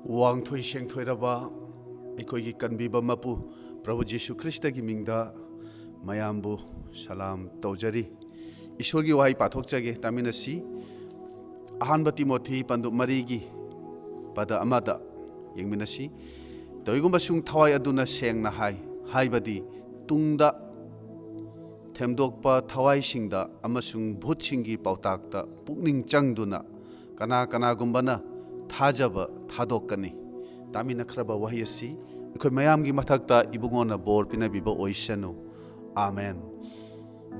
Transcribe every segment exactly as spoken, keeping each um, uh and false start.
ꯋꯥꯡꯊꯣꯏ ꯁꯦꯡꯊꯣꯏꯔꯕ ꯑꯩꯈꯣꯏꯒꯤ ꯀꯟꯕꯤꯕ ꯃꯄꯨ ꯄ꯭ꯔꯚꯨ ꯖꯤꯁꯨ ꯈ꯭ꯔꯤꯁꯇꯒꯤ ꯃꯤꯡꯗ ꯃꯌꯥꯝꯕꯨ ꯁꯂꯥꯝ ꯇꯧꯖꯔꯤ꯫ ꯏꯁꯣꯔꯒꯤ ꯋꯥꯍꯩ ꯄꯥꯊꯣꯛꯆꯒꯦ, ꯇꯥꯃꯤꯟꯅꯁꯤ꯫ ꯑꯍꯥꯟꯕ ꯇꯤꯃꯣꯊꯤ ꯄꯟꯗꯨꯞ ꯃꯔꯤꯒꯤ ꯄꯗ ꯑꯃꯗ ꯌꯦꯡꯃꯤꯟꯅꯁꯤ꯫ "ꯀꯔꯤꯒꯨꯝꯕꯁꯨꯡ ꯊꯋꯥꯏ ꯑꯗꯨꯅ ꯁꯦꯡꯅ ꯍꯥꯏ, ꯍꯥꯏꯕꯗꯤ ꯇꯨꯡꯗ ꯊꯦꯝꯗꯣꯛꯄ ꯊꯋꯥꯏꯁꯤꯡꯗ ꯑꯃꯁꯨꯡ ꯚꯨꯠꯁꯤꯡꯒꯤ ꯄꯥꯎꯇꯥꯛꯇ ꯄꯨꯛꯅꯤꯡ ꯆꯪꯗꯨꯅ ꯀꯅꯥ ꯀꯅꯥꯒꯨꯝꯕꯅ ꯊꯥꯖꯕ ꯊꯥꯗꯣꯛꯀꯅꯤ?" ꯇꯥꯃꯤꯟꯅꯈ꯭ꯔꯕ ꯋꯥꯍꯩ ꯑꯁꯤ ꯑꯩꯈꯣꯏ ꯃꯌꯥꯝꯒꯤ ꯃꯊꯛꯇ ꯏꯕꯨꯡꯉꯣꯅ ꯕꯣꯔ ꯄꯤꯅꯕꯤꯕ ꯑꯣꯏꯁꯅꯨ꯫ ꯑꯥꯃꯦꯟ꯫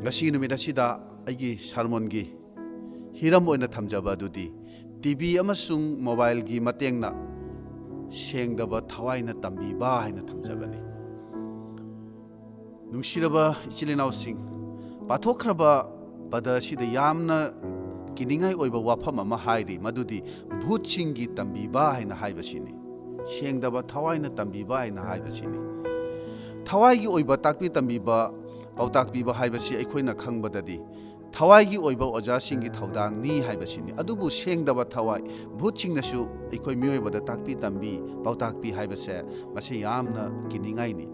ꯉꯁꯤ ꯅꯨꯃꯤꯠ ꯑꯁꯤꯗ ꯑꯩꯒꯤ ꯁꯥꯔꯃꯣꯟꯒꯤ ꯍꯤꯔꯝ ꯑꯣꯏꯅ ꯊꯝꯖꯕ ꯑꯗꯨꯗꯤ ꯇꯤ ꯚꯤ ꯑꯃꯁꯨꯡ ꯃꯣꯕꯥꯏꯜꯒꯤ ꯃꯇꯦꯡꯅ ꯁꯦꯡꯗꯕ ꯊꯋꯥꯏꯅ ꯇꯝꯕꯤꯕ ꯍꯥꯏꯅ ꯊꯝꯖꯕꯅꯤ꯫ ꯅꯨꯡꯁꯤꯔꯕ ꯏꯆꯤꯜ ꯏꯅꯥꯎꯁꯤꯡ, ꯄꯥꯊꯣꯛꯈ꯭ꯔꯕ ꯄꯗ ꯑꯁꯤꯗ ꯌꯥꯝꯅ ꯀꯤꯅꯤꯡꯉꯥꯏ ꯑꯣꯏꯕ ꯋꯥꯐꯝ ꯑꯃ ꯍꯥꯏꯔꯤ, ꯃꯗꯨꯗꯤ ꯚꯨꯠꯁꯤꯡꯒꯤ ꯇꯝꯕꯤꯕ ꯍꯥꯏꯅ ꯍꯥꯏꯕꯁꯤꯅꯤ꯫ ꯁꯦꯡꯗꯕ ꯊꯋꯥꯏꯅ ꯇꯝꯕꯤꯕ ꯍꯥꯏꯅ ꯍꯥꯏꯕꯁꯤꯅꯤ꯫ ꯊꯋꯥꯏꯒꯤ ꯑꯣꯏꯕ ꯇꯥꯛꯄꯤ ꯇꯝꯕꯤꯕ, ꯄꯥꯎꯇꯥꯛ ꯄꯤꯕ ꯍꯥꯏꯕꯁꯤ ꯑꯩꯈꯣꯏꯅ ꯈꯪꯕꯗꯗꯤ ꯊꯋꯥꯏꯒꯤ ꯑꯣꯏꯕ ꯑꯣꯖꯥꯁꯤꯡꯒꯤ ꯊꯧꯗꯥꯡꯅꯤ ꯍꯥꯏꯕꯁꯤꯅꯤ꯫ ꯑꯗꯨꯕꯨ ꯁꯦꯡꯗꯕ ꯊꯋꯥꯏ, ꯚꯨꯠꯁꯤꯡꯅꯁꯨ ꯑꯩꯈꯣꯏ ꯃꯤꯑꯣꯏꯕꯗ ꯇꯥꯛꯄꯤ ꯇꯝꯕꯤ, ꯄꯥꯎꯇꯥꯛ ꯄꯤ ꯍꯥꯏꯕꯁꯦ, ꯃꯁꯤ ꯌꯥꯝꯅ ꯀꯤꯅꯤꯡꯉꯥꯏꯅꯤ꯫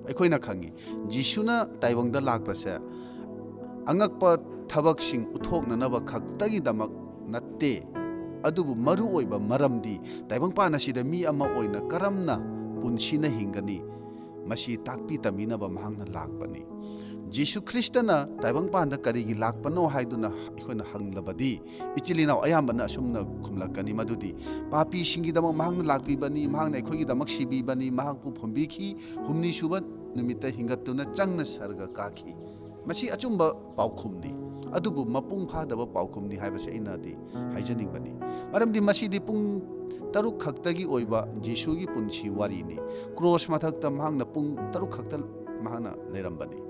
ꯑꯩꯈꯣꯏꯅ ꯈꯪꯉꯤ, ꯖꯤꯁꯨꯅ ꯇꯥꯏꯕꯪꯗ ꯂꯥꯛꯄꯁꯦ ꯑꯉꯛꯄ ꯊꯕꯛꯁꯤꯡ ꯎꯠꯊꯣꯛꯅꯅꯕ ꯈꯛꯇꯒꯤꯗꯃꯛ ꯅꯠꯇꯦ, ꯑꯗꯨꯕꯨ ꯃꯔꯨ ꯑꯣꯏꯕ ꯃꯔꯝꯗꯤ ꯇꯥꯏꯕꯪꯄꯥꯟ ꯑꯁꯤꯗ ꯃꯤ ꯑꯃ ꯑꯣꯏꯅ ꯀꯔꯝꯅ ꯄꯨꯟꯁꯤꯅ ꯍꯤꯡꯒꯅꯤ, ꯃꯁꯤ ꯇꯥꯛꯄꯤ ꯇꯝꯕꯤꯅꯕ ꯃꯍꯥꯛꯅ ꯂꯥꯛꯄꯅꯤ꯫ ꯖꯤꯁꯨ ꯈ꯭ꯔꯤꯁꯇꯅ ꯇꯥꯏꯕꯪꯄꯥꯟꯗ ꯀꯔꯤꯒꯤ ꯂꯥꯛꯄꯅꯣ ꯍꯥꯏꯗꯨꯅ ꯑꯩꯈꯣꯏꯅ ꯍꯪꯂꯕꯗꯤ, ꯏꯆꯤꯜ ꯏꯅꯥꯎ ꯑꯌꯥꯝꯕꯅ ꯑꯁꯨꯝꯅ ꯈꯨꯝꯂꯛꯀꯅꯤ, ꯃꯗꯨꯗꯤ ꯄꯥꯄꯤꯁꯤꯡꯒꯤꯗꯃꯛ ꯃꯍꯥꯛꯅ ꯂꯥꯛꯄꯤꯕꯅꯤ, ꯃꯍꯥꯛꯅ ꯑꯩꯈꯣꯏꯒꯤꯗꯃꯛ ꯁꯤꯕꯤꯕꯅꯤ, ꯃꯍꯥꯛꯄꯨ ꯐꯨꯝꯕꯤꯈꯤ, ꯍꯨꯝꯅꯤ ꯁꯨꯕ ꯅꯨꯃꯤꯠꯇ ꯍꯤꯡꯒꯠꯇꯨꯅ ꯆꯪꯅ ꯁꯔꯒ ꯀꯥꯈꯤ꯫ ꯃꯁꯤ ꯑꯆꯨꯝꯕ ꯄꯥꯎꯈꯨꯝꯅꯤ, ꯑꯗꯨꯕꯨ ꯃꯄꯨꯡ ꯐꯥꯗꯕ ꯄꯥꯎꯈꯨꯝꯅꯤ ꯍꯥꯏꯕꯁꯤ ꯑꯩꯅꯗꯤ ꯍꯥꯏꯖꯅꯤꯡꯕꯅꯤ꯫ ꯃꯔꯝꯗꯤ ꯃꯁꯤꯗꯤ ꯄꯨꯡ ꯇꯔꯨꯛ ꯈꯛꯇꯒꯤ ꯑꯣꯏꯕ ꯖꯤꯁꯨꯒꯤ ꯄꯨꯟꯁꯤ ꯋꯥꯔꯤꯅꯤ꯫ ꯀ꯭ꯔꯣꯁ ꯃꯊꯛꯇ ꯃꯍꯥꯛꯅ ꯄꯨꯡ ꯇꯔꯨꯛ ꯈꯛꯇ ꯃꯍꯥꯛꯅ ꯂꯩꯔꯝꯕꯅꯤ꯫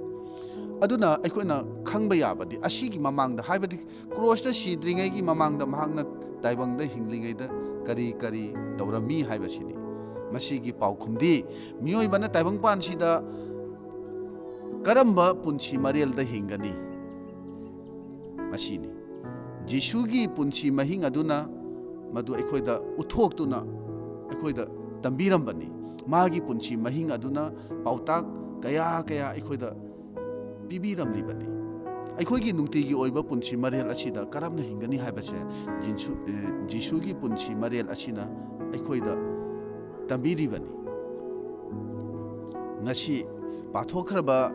ꯑꯗꯨꯅ ꯑꯩꯈꯣꯏꯅ ꯈꯪꯕ ꯌꯥꯕꯗꯤ, ꯑꯁꯤꯒꯤ ꯃꯃꯥꯡꯗ, ꯍꯥꯏꯕꯗꯤ ꯀ꯭ꯔꯣꯁꯇ ꯁꯤꯗ꯭ꯔꯤꯉꯩꯒꯤ ꯃꯃꯥꯡꯗ ꯃꯍꯥꯛꯅ ꯇꯥꯏꯕꯪꯗ ꯍꯤꯡꯂꯤꯉꯩꯗ ꯀꯔꯤ ꯀꯔꯤ ꯇꯧꯔꯝꯃꯤ ꯍꯥꯏꯕꯁꯤꯅꯤ꯫ ꯃꯁꯤꯒꯤ ꯄꯥꯎꯈꯨꯝꯗꯤ ꯃꯤꯑꯣꯏꯕꯅ ꯇꯥꯏꯕꯪꯄꯥꯟꯁꯤꯗ ꯀꯔꯝꯕ ꯄꯨꯟꯁꯤ ꯃꯔꯦꯜꯗ ꯍꯤꯡꯒꯅꯤ? ꯃꯁꯤꯅꯤ꯫ ꯖꯤꯁꯨꯒꯤ ꯄꯨꯟꯁꯤ ꯃꯍꯤꯡ ꯑꯗꯨꯅ ꯃꯗꯨ ꯑꯩꯈꯣꯏꯗ ꯎꯠꯊꯣꯛꯇꯨꯅ ꯑꯩꯈꯣꯏꯗ ꯇꯝꯕꯤꯔꯝꯕꯅꯤ꯫ ꯃꯥꯒꯤ ꯄꯨꯟꯁꯤ ꯃꯍꯤꯡ ꯑꯗꯨꯅ ꯄꯥꯎꯇꯥꯛ ꯀꯌꯥ ꯀꯌꯥ ꯑꯩꯈꯣꯏꯗ ꯄꯤꯕꯤꯔꯝꯂꯤꯕꯅꯤ꯫ ꯑꯩꯈꯣꯏꯒꯤ ꯅꯨꯡꯇꯤꯒꯤ ꯑꯣꯏꯕ ꯄꯨꯟꯁꯤ ꯃꯔꯦꯜ ꯑꯁꯤꯗ ꯀꯔꯝꯅ ꯍꯤꯡꯒꯅꯤ ꯍꯥꯏꯕꯁꯦ ꯖꯤꯁꯨ-, ꯑꯦ, ꯖꯤꯁꯨꯒꯤ ꯄꯨꯟꯁꯤ ꯃꯔꯦꯜ ꯑꯁꯤꯅ ꯑꯩꯈꯣꯏꯗ ꯇꯝꯕꯤꯔꯤꯕꯅꯤ꯫ ꯉꯁꯤ ꯄꯥꯊꯣꯛꯈ꯭ꯔꯕ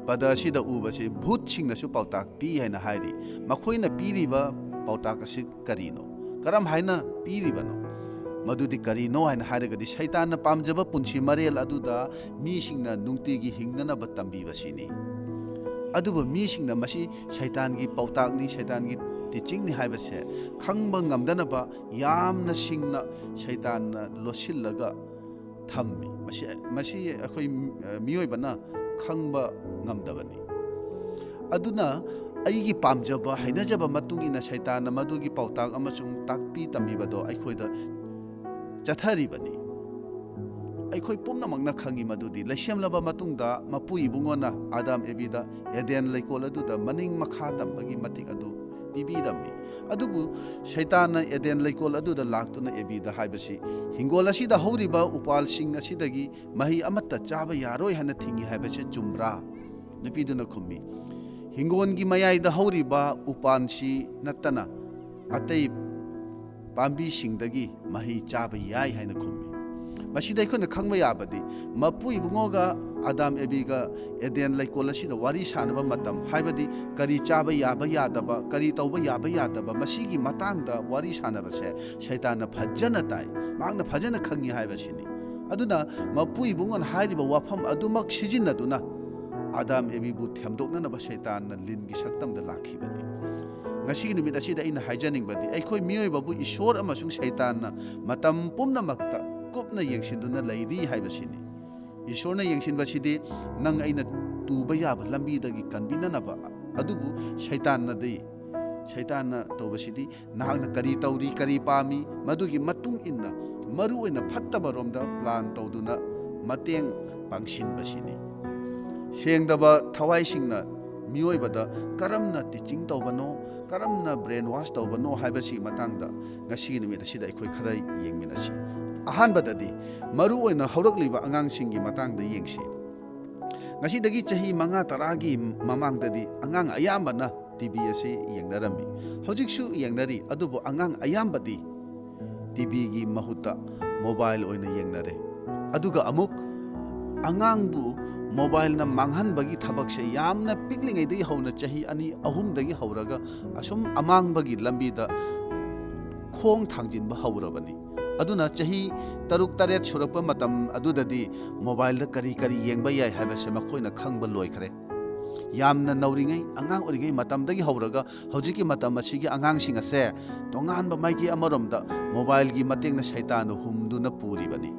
ꯄꯗ ꯑꯁꯤꯗ ꯎꯕꯁꯤ ꯚꯨꯠꯁꯤꯡꯅꯁꯨ ꯄꯥꯎꯇꯥꯛ ꯄꯤ ꯍꯥꯏꯅ ꯍꯥꯏꯔꯤ꯫ ꯃꯈꯣꯏꯅ ꯄꯤꯔꯤꯕ ꯄꯥꯎꯇꯥꯛ ꯑꯁꯤ ꯀꯔꯤꯅꯣ? ꯀꯔꯝ ꯍꯥꯏꯅ ꯄꯤꯔꯤꯕꯅꯣ? ꯃꯗꯨꯗꯤ ꯀꯔꯤꯅꯣ ꯍꯥꯏꯅ ꯍꯥꯏꯔꯒꯗꯤ, ꯁꯩꯇꯥꯟꯅ ꯄꯥꯝꯖꯕ ꯄꯨꯟꯁꯤ ꯃꯔꯦꯜ ꯑꯗꯨꯗ ꯃꯤꯁꯤꯡꯅ ꯅꯨꯡꯇꯤꯒꯤ ꯍꯤꯡꯅꯅꯕ ꯇꯝꯕꯤꯕꯁꯤꯅꯤ꯫ ꯑꯗꯨꯕꯨ ꯃꯤꯁꯤꯡꯅ ꯃꯁꯤ ꯁꯩꯇꯥꯟꯒꯤ ꯄꯥꯎꯇꯥꯛꯅꯤ, ꯁꯩꯇꯥꯟꯒꯤ ꯇꯤꯆꯤꯡꯅꯤ ꯍꯥꯏꯕꯁꯦ ꯈꯪꯕ ꯉꯝꯗꯅꯕ ꯌꯥꯝꯅ ꯁꯤꯡꯅ ꯁꯩꯇꯥꯟꯅ ꯂꯣꯠꯁꯤꯜꯂꯒ ꯊꯝꯃꯤ꯫ ꯃꯁꯤ, ꯃꯁꯤ ꯑꯩꯈꯣꯏ, ꯑ, ꯃꯤꯑꯣꯏꯕꯅ ꯈꯪꯕ ꯉꯝꯗꯕꯅꯤ꯫ ꯑꯗꯨꯅ ꯑꯩꯒꯤ ꯄꯥꯝꯖꯕ, ꯍꯩꯅꯖꯕ ꯃꯇꯨꯡ ꯏꯟꯅ ꯁꯩꯇꯥꯟꯅ ꯃꯗꯨꯒꯤ ꯄꯥꯎꯇꯥꯛ ꯑꯃꯁꯨꯡ ꯇꯥꯛꯄꯤ ꯇꯝꯕꯤꯕꯗꯣ ꯑꯩꯈꯣꯏꯗ ꯆꯠꯊꯔꯤꯕꯅꯤ꯫ ꯑꯩꯈꯣꯏ ꯄꯨꯝꯅꯃꯛꯅ ꯈꯪꯉꯤ ꯃꯗꯨꯗꯤ ꯂꯩꯁꯦꯝꯂꯕ ꯃꯇꯨꯡꯗ ꯃꯄꯨ ꯏꯕꯨꯡꯉꯣꯅ ꯑꯥꯗꯥꯝ ꯑꯦꯕꯤꯗ ꯑꯦꯗꯦꯟ ꯂꯩꯀꯣꯜ ꯑꯗꯨꯗ ꯃꯅꯤꯡ ꯃꯈꯥ ꯇꯝꯕꯒꯤ ꯃꯇꯤꯛ ꯑꯗꯨ ꯄꯤꯕꯤꯔꯝꯃꯤ꯫ ꯑꯗꯨꯕꯨ ꯁꯩꯇꯥꯟꯅ ꯑꯦꯗꯦꯟ ꯂꯩꯀꯣꯜ ꯑꯗꯨꯗ ꯂꯥꯛꯇꯨꯅ ꯑꯦꯕꯤꯗ ꯍꯥꯏꯕꯁꯤ, "ꯍꯤꯡꯒꯣꯜ ꯑꯁꯤꯗ ꯍꯧꯔꯤꯕ ꯎꯄꯥꯜꯁꯤꯡ ꯑꯁꯤꯗꯒꯤ ꯃꯍꯩ ꯑꯃꯠꯇ ꯆꯥꯕ ꯌꯥꯔꯣꯏ ꯍꯥꯏꯅ ꯊꯤꯡꯉꯤ ꯍꯥꯏꯕꯁꯤ ꯆꯨꯝꯕ꯭ꯔꯥ?" ꯅꯨꯄꯤꯗꯨꯅ ꯈꯨꯝꯃꯤ, "ꯍꯤꯡꯒꯣꯜꯒꯤ ꯃꯌꯥꯏꯗ ꯍꯧꯔꯤꯕ ꯎꯄꯥꯜꯁꯤ ꯅꯠꯇꯅ ꯑꯇꯩ ꯄꯥꯝꯕꯤꯁꯤꯡꯗꯒꯤ ꯃꯍꯩ ꯆꯥꯕ ꯌꯥꯏ" ꯍꯥꯏꯅ ꯈꯨꯝꯃꯤ꯫ ꯃꯁꯤꯗ ꯑꯩꯈꯣꯏꯅ ꯈꯪꯕ ꯌꯥꯕꯗꯤ, ꯃꯄꯨ ꯏꯕꯨꯡꯉꯣꯒ ꯑꯥꯗꯥꯝ ꯑꯦꯕꯤꯒ ꯑꯦꯗꯦꯟ ꯂꯩꯀꯣꯜ ꯑꯁꯤꯗ ꯋꯥꯔꯤ ꯁꯥꯟꯅꯕ ꯃꯇꯝ, ꯍꯥꯏꯕꯗꯤ ꯀꯔꯤ ꯆꯥꯕ ꯌꯥꯕ ꯌꯥꯗꯕ, ꯀꯔꯤ ꯇꯧꯕ ꯌꯥꯕ ꯌꯥꯗꯕ, ꯃꯁꯤꯒꯤ ꯃꯇꯥꯡꯗ ꯋꯥꯔꯤ ꯁꯥꯟꯅꯕꯁꯦ ꯁꯩꯇꯥꯟꯅ ꯐꯖꯅ ꯇꯥꯏ, ꯃꯍꯥꯛꯅ ꯐꯖꯅ ꯈꯪꯉꯤ ꯍꯥꯏꯕꯁꯤꯅꯤ꯫ ꯑꯗꯨꯅ ꯃꯄꯨ ꯏꯕꯨꯡꯉꯣꯅ ꯍꯥꯏꯔꯤꯕ ꯋꯥꯐꯝ ꯑꯗꯨꯃꯛ ꯁꯤꯖꯤꯟꯅꯗꯨꯅ ꯑꯥꯗꯥꯝ ꯑꯦꯕꯤꯕꯨ ꯊꯦꯝꯗꯣꯛꯅꯅꯕ ꯁꯩꯇꯥꯟꯅ ꯂꯤꯟꯒꯤ ꯁꯛꯇꯝꯗ ꯂꯥꯛꯈꯤꯕꯅꯤ꯫ ꯉꯁꯤꯒꯤ ꯅꯨꯃꯤꯠ ꯑꯁꯤꯗ ꯑꯩꯅ ꯍꯥꯏꯖꯅꯤꯡꯕꯗꯤ, ꯑꯩꯈꯣꯏ ꯃꯤꯑꯣꯏꯕꯕꯨ ꯏꯁꯣꯔ ꯑꯃꯁꯨꯡ ꯁꯩꯇꯥꯟꯅ ꯃꯇꯝ ꯄꯨꯝꯅꯃꯛꯇ ꯀꯨꯞꯅ ꯌꯦꯡꯁꯤꯟꯗꯨꯅ ꯂꯩꯔꯤ ꯍꯥꯏꯕꯁꯤꯅꯤ꯫ ꯏꯁꯣꯔꯅ ꯌꯦꯡꯁꯤꯟꯕꯁꯤꯗꯤ ꯅꯪ ꯑꯩꯅ ꯇꯨꯕ ꯌꯥꯕ ꯂꯝꯕꯤꯗꯒꯤ ꯀꯟꯕꯤꯅꯅꯕ, ꯑꯗꯨꯕꯨ ꯁꯩꯇꯥꯟꯅꯗꯤ, ꯁꯩꯇꯥꯟꯅ ꯇꯧꯕꯁꯤꯗꯤ ꯅꯍꯥꯛꯅ ꯀꯔꯤ ꯇꯧꯔꯤ, ꯀꯔꯤ ꯄꯥꯝꯃꯤ, ꯃꯗꯨꯒꯤ ꯃꯇꯨꯡ ꯏꯟꯅ ꯃꯔꯨ ꯑꯣꯏꯅ ꯐꯠꯇꯕ ꯔꯣꯝꯗ ꯄ꯭ꯂꯥꯟ ꯇꯧꯗꯨꯅ ꯃꯇꯦꯡ ꯄꯥꯡꯁꯤꯟꯕꯁꯤꯅꯤ꯫ ꯁꯦꯡꯗꯕ ꯊꯋꯥꯏꯁꯤꯡꯅ ꯃꯤꯑꯣꯏꯕꯗ ꯀꯔꯝꯅ ꯇꯤꯆꯤꯡ ꯇꯧꯕꯅꯣ, ꯀꯔꯝꯅ ꯕ꯭ꯔꯦꯟ ꯋꯥꯁ ꯇꯧꯕꯅꯣ ꯍꯥꯏꯕꯁꯤꯒꯤ ꯃꯇꯥꯡꯗ ꯉꯁꯤꯒꯤ ꯅꯨꯃꯤꯠ ꯑꯁꯤꯗ ꯑꯩꯈꯣꯏ ꯈꯔ ꯌꯦꯡꯃꯤꯟꯅꯁꯤ꯫ ꯑꯍꯥꯟꯕꯗꯗꯤ ꯃꯔꯨ ꯑꯣꯏꯅ ꯍꯧꯔꯛꯂꯤꯕ ꯑꯉꯥꯡꯁꯤꯡꯒꯤ ꯃꯇꯥꯡꯗ ꯌꯦꯡꯁꯤ꯫ ꯉꯁꯤꯗꯒꯤ ꯆꯍꯤ ꯃꯉꯥ ꯇꯔꯥꯒꯤ ꯃꯃꯥꯡꯗꯗꯤ ꯑꯉꯥꯡ ꯑꯌꯥꯝꯕꯅ ꯇꯤ ꯚꯤ ꯑꯁꯤ ꯌꯦꯡꯅꯔꯝꯃꯤ꯫ ꯍꯧꯖꯤꯛꯁꯨ ꯌꯦꯡꯅꯔꯤ, ꯑꯗꯨꯕꯨ ꯑꯉꯥꯡ ꯑꯌꯥꯝꯕꯗꯤ ꯇꯤ ꯚꯤꯒꯤ ꯃꯍꯨꯠꯇ ꯃꯣꯕꯥꯏꯜ ꯑꯣꯏꯅ ꯌꯦꯡꯅꯔꯦ꯫ ꯑꯗꯨꯒ ꯑꯃꯨꯛ ꯑꯉꯥꯡꯕꯨ ꯃꯣꯕꯥꯏꯜꯅ ꯃꯥꯡꯍꯟꯕꯒꯤ ꯊꯕꯛꯁꯦ ꯌꯥꯝꯅ ꯄꯤꯛꯂꯤꯉꯩꯗꯒꯤ ꯍꯧꯅ, ꯆꯍꯤ ꯑꯅꯤ ꯑꯍꯨꯝꯗꯒꯤ ꯍꯧꯔꯒ ꯑꯁꯨꯝ ꯑꯃꯥꯡꯕꯒꯤ ꯂꯝꯕꯤꯗ ꯈꯣꯡ ꯊꯥꯡꯖꯤꯟꯕ ꯍꯧꯔꯕꯅꯤ꯫ ꯑꯗꯨꯅ ꯆꯍꯤ ꯇꯔꯨꯛ ꯇꯔꯦꯠ ꯁꯨꯔꯛꯄ ꯃꯇꯝ ꯑꯗꯨꯗꯗꯤ ꯃꯣꯕꯥꯏꯜꯗ ꯀꯔꯤ ꯀꯔꯤ ꯌꯦꯡꯕ ꯌꯥꯏ ꯍꯥꯏꯕꯁꯦ ꯃꯈꯣꯏꯅ ꯈꯪꯕ ꯂꯣꯏꯈ꯭ꯔꯦ꯫ ꯌꯥꯝꯅ ꯅꯧꯔꯤꯉꯩ, ꯑꯉꯥꯡ ꯑꯣꯏꯔꯤꯉꯩ ꯃꯇꯝꯗꯒꯤ ꯍꯧꯔꯒ ꯍꯧꯖꯤꯛꯀꯤ ꯃꯇꯝ ꯑꯁꯤꯒꯤ ꯑꯉꯥꯡꯁꯤꯡ ꯑꯁꯦ ꯇꯣꯉꯥꯟꯕ ꯃꯥꯏꯀꯩ ꯑꯃꯔꯣꯝꯗ ꯃꯣꯕꯥꯏꯜꯒꯤ ꯃꯇꯦꯡꯅ ꯁꯩꯇꯥꯟꯅ ꯍꯨꯝꯗꯨꯅ ꯄꯨꯔꯤꯕꯅꯤ꯫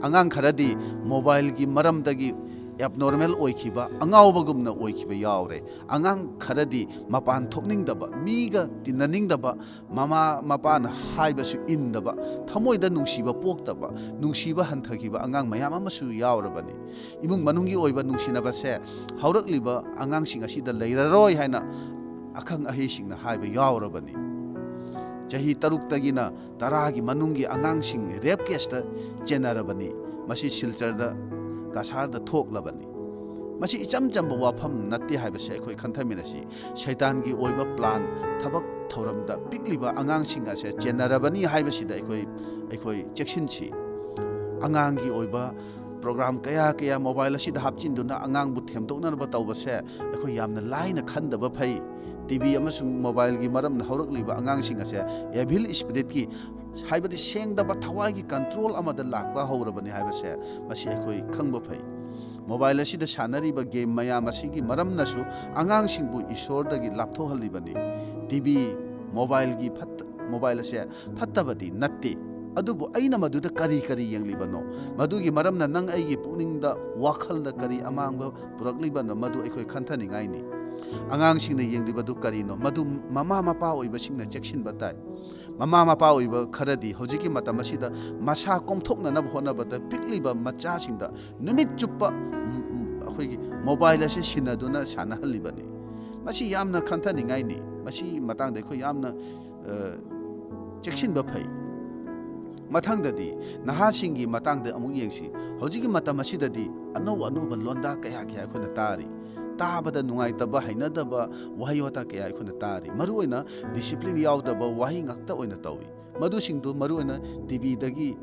ꯑꯉꯥꯡ ꯈꯔꯗꯤ ꯃꯣꯕꯥꯏꯜꯒꯤ ꯃꯔꯝꯗꯒꯤ ꯑꯦꯕꯅꯣꯔꯃꯦꯜ ꯑꯣꯏꯈꯤꯕ, ꯑꯉꯥꯎꯕꯒꯨꯝꯅ ꯑꯣꯏꯈꯤꯕ ꯌꯥꯎꯔꯦ꯫ ꯑꯉꯥꯡ ꯈꯔꯗꯤ ꯃꯄꯥꯟ ꯊꯣꯛꯅꯤꯡꯗꯕ, ꯃꯤꯒ ꯇꯤꯟꯅꯅꯤꯡꯗꯕ, ꯃꯃꯥ ꯃꯄꯥꯅ ꯍꯥꯏꯕꯁꯨ ꯏꯟꯗꯕ, ꯊꯃꯣꯏꯗ ꯅꯨꯡꯁꯤꯕ ꯄꯣꯛꯇꯕ, ꯅꯨꯡꯁꯤꯕ ꯍꯟꯊꯈꯤꯕ ꯑꯉꯥꯡ ꯃꯌꯥꯝ ꯑꯃꯁꯨ ꯌꯥꯎꯔꯕꯅꯤ꯫ ꯏꯃꯨꯡ ꯃꯅꯨꯡꯒꯤ ꯑꯣꯏꯕ ꯅꯨꯡꯁꯤꯅꯕꯁꯦ ꯍꯧꯔꯛꯂꯤꯕ ꯑꯉꯥꯡꯁꯤꯡ ꯑꯁꯤꯗ ꯂꯩꯔꯔꯣꯏ ꯍꯥꯏꯅ ꯑꯈꯪ ꯑꯍꯩꯁꯤꯡꯅ ꯍꯥꯏꯕ ꯌꯥꯎꯔꯕꯅꯤ꯫ ꯆꯍꯤ ꯇꯔꯨꯛꯇꯒꯤꯅ ꯇꯔꯥꯒꯤ ꯃꯅꯨꯡꯒꯤ ꯑꯉꯥꯡꯁꯤꯡ ꯔꯦꯞ ꯀꯦꯁꯇ ꯆꯦꯟꯅꯔꯕꯅꯤ꯫ ꯃꯁꯤ ꯁꯤꯜꯆꯔꯗ, ꯀꯁꯥꯔꯗ ꯊꯣꯛꯂꯕꯅꯤ꯫ ꯃꯁꯤ ꯏꯆꯝ ꯆꯝꯕ ꯋꯥꯐꯝ ꯅꯠꯇꯦ ꯍꯥꯏꯕꯁꯦ ꯑꯩꯈꯣꯏ ꯈꯟꯊꯃꯤꯟꯅꯁꯤ꯫ ꯁꯩꯇꯥꯟꯒꯤ ꯑꯣꯏꯕ ꯄ꯭ꯂꯥꯟ, ꯊꯕꯛ ꯊꯧꯔꯝꯗ ꯄꯤꯛꯂꯤꯕ ꯑꯉꯥꯡꯁꯤꯡ ꯑꯁꯦ ꯆꯦꯟꯅꯔꯕꯅꯤ ꯍꯥꯏꯕꯁꯤꯗ ꯑꯩꯈꯣꯏ, ꯑꯩꯈꯣꯏ ꯆꯦꯛꯁꯤꯟꯁꯤ꯫ ꯑꯉꯥꯡꯒꯤ ꯑꯣꯏꯕ ꯄ꯭ꯔꯣꯒ꯭ꯔꯥꯝ ꯀꯌꯥ ꯀꯌꯥ ꯃꯣꯕꯥꯏꯜ ꯑꯁꯤꯗ ꯍꯥꯞꯆꯤꯟꯗꯨꯅ ꯑꯉꯥꯡꯕꯨ ꯊꯦꯝꯗꯣꯛꯅꯅꯕ ꯇꯧꯕꯁꯦ ꯑꯩꯈꯣꯏ ꯌꯥꯝꯅ ꯂꯥꯏꯅ ꯈꯟꯗꯕ ꯐꯩ꯫ ꯇꯤ ꯚꯤ ꯑꯃꯁꯨꯡ ꯃꯣꯕꯥꯏꯜꯒꯤ ꯃꯔꯝꯅ ꯍꯧꯔꯛꯂꯤꯕ ꯑꯉꯥꯡꯁꯤꯡ ꯑꯁꯦ ꯑꯦꯚꯤꯜ ꯏꯁꯄꯤꯔꯤꯠꯀꯤ, ꯍꯥꯏꯕꯗꯤ ꯁꯦꯡꯗꯕ ꯊꯋꯥꯏꯒꯤ ꯀꯟꯇ꯭ꯔꯣꯜ ꯑꯃꯗ ꯂꯥꯛꯄ ꯍꯧꯔꯕꯅꯤ ꯍꯥꯏꯕꯁꯦ ꯃꯁꯤ ꯑꯩꯈꯣꯏ ꯈꯪꯕ ꯐꯩ꯫ ꯃꯣꯕꯥꯏꯜ ꯑꯁꯤꯗ ꯁꯥꯟꯅꯔꯤꯕ ꯒꯦꯝ ꯃꯌꯥꯝ ꯑꯁꯤꯒꯤ ꯃꯔꯝꯅꯁꯨ ꯑꯉꯥꯡꯁꯤꯡꯕꯨ ꯏꯁꯣꯔꯗꯒꯤ ꯂꯥꯞꯊꯣꯛꯍꯜꯂꯤꯕꯅꯤ꯫ ꯇꯤ ꯚꯤ, ꯃꯣꯕꯥꯏꯜꯒꯤ ꯐꯠꯇ-, ꯃꯣꯕꯥꯏꯜ ꯑꯁꯦ ꯐꯠꯇꯕꯗꯤ ꯅꯠꯇꯦ, ꯑꯗꯨꯕꯨ ꯑꯩꯅ ꯃꯗꯨꯗ ꯀꯔꯤ ꯀꯔꯤ ꯌꯦꯡꯂꯤꯕꯅꯣ? ꯃꯗꯨꯒꯤ ꯃꯔꯝꯅ ꯅꯪ ꯑꯩꯒꯤ ꯄꯨꯛꯅꯤꯡꯗ, ꯋꯥꯈꯜꯗ ꯀꯔꯤ ꯑꯃꯥꯡꯕ ꯄꯨꯔꯛꯂꯤꯕꯅꯣ? ꯃꯗꯨ ꯑꯩꯈꯣꯏ ꯈꯟꯊꯅꯤꯡꯉꯥꯏꯅꯤ꯫ ꯑꯉꯥꯡꯁꯤꯡꯅ ꯌꯦꯡꯂꯤꯕꯗꯨ ꯀꯔꯤꯅꯣ? ꯃꯗꯨ ꯃꯃꯥ ꯃꯄꯥ ꯑꯣꯏꯕꯁꯤꯡꯅ ꯆꯦꯛꯁꯤꯟꯕ ꯇꯥꯏ꯫ ꯃꯃꯥ ꯃꯄꯥ ꯑꯣꯏꯕ ꯈꯔꯗꯤ ꯍꯧꯖꯤꯛꯀꯤ ꯃꯇꯝ ꯑꯁꯤꯗ ꯃꯁꯥ ꯀꯣꯝꯊꯣꯛꯅꯅꯕ ꯍꯣꯠꯅꯕꯗ ꯄꯤꯛꯂꯤꯕ ꯃꯆꯥꯁꯤꯡꯗ ꯅꯨꯃꯤꯠ ꯆꯨꯞꯄ, ꯎꯝ, ꯎꯝ, ꯑꯩꯈꯣꯏꯒꯤ ꯃꯣꯕꯥꯏꯜ ꯑꯁꯤ ꯁꯤꯟꯅꯗꯨꯅ ꯁꯥꯟꯅꯍꯜꯂꯤꯕꯅꯤ꯫ ꯃꯁꯤ ꯌꯥꯝꯅ ꯈꯟꯊꯅꯤꯡꯉꯥꯏꯅꯤ꯫ ꯃꯁꯤ ꯃꯇꯥꯡꯗ ꯑꯩꯈꯣꯏ ꯌꯥꯝꯅ, ꯑ, ꯆꯦꯛꯁꯤꯟꯕ ꯐꯩ꯫ ꯃꯊꯪꯗꯗꯤ ꯅꯍꯥꯁꯤꯡꯒꯤ ꯃꯇꯥꯡꯗ ꯑꯃꯨꯛ ꯌꯦꯡꯁꯤ꯫ ꯍꯧꯖꯤꯛꯀꯤ ꯃꯇꯝ ꯑꯁꯤꯗꯗꯤ ꯑꯅꯧ ꯑꯅꯧꯕ ꯂꯣꯟꯗꯥ ꯀꯌꯥ ꯀꯌꯥ ꯑꯩꯈꯣꯏꯅ ꯇꯥꯔꯤ꯫ ꯇꯥꯕꯗ ꯅꯨꯡꯉꯥꯏꯇꯕ, ꯍꯩꯅꯗꯕ ꯋꯥꯍꯩ ꯋꯥꯇꯥ ꯀꯌꯥ ꯑꯩꯈꯣꯏꯅ ꯇꯥꯔꯤ꯫ ꯃꯔꯨꯑꯣꯏꯅ ꯗꯤꯁꯤꯄ꯭ꯂꯤꯟ ꯌꯥꯎꯗꯕ ꯋꯥꯍꯩ ꯉꯥꯛꯇ ꯑꯣꯏꯅ ꯇꯧꯏ꯫ ꯃꯗꯨꯁꯤꯡꯗꯨ ꯃꯔꯨꯑꯣꯏꯅ ꯇꯤ ꯚꯤꯗꯒꯤ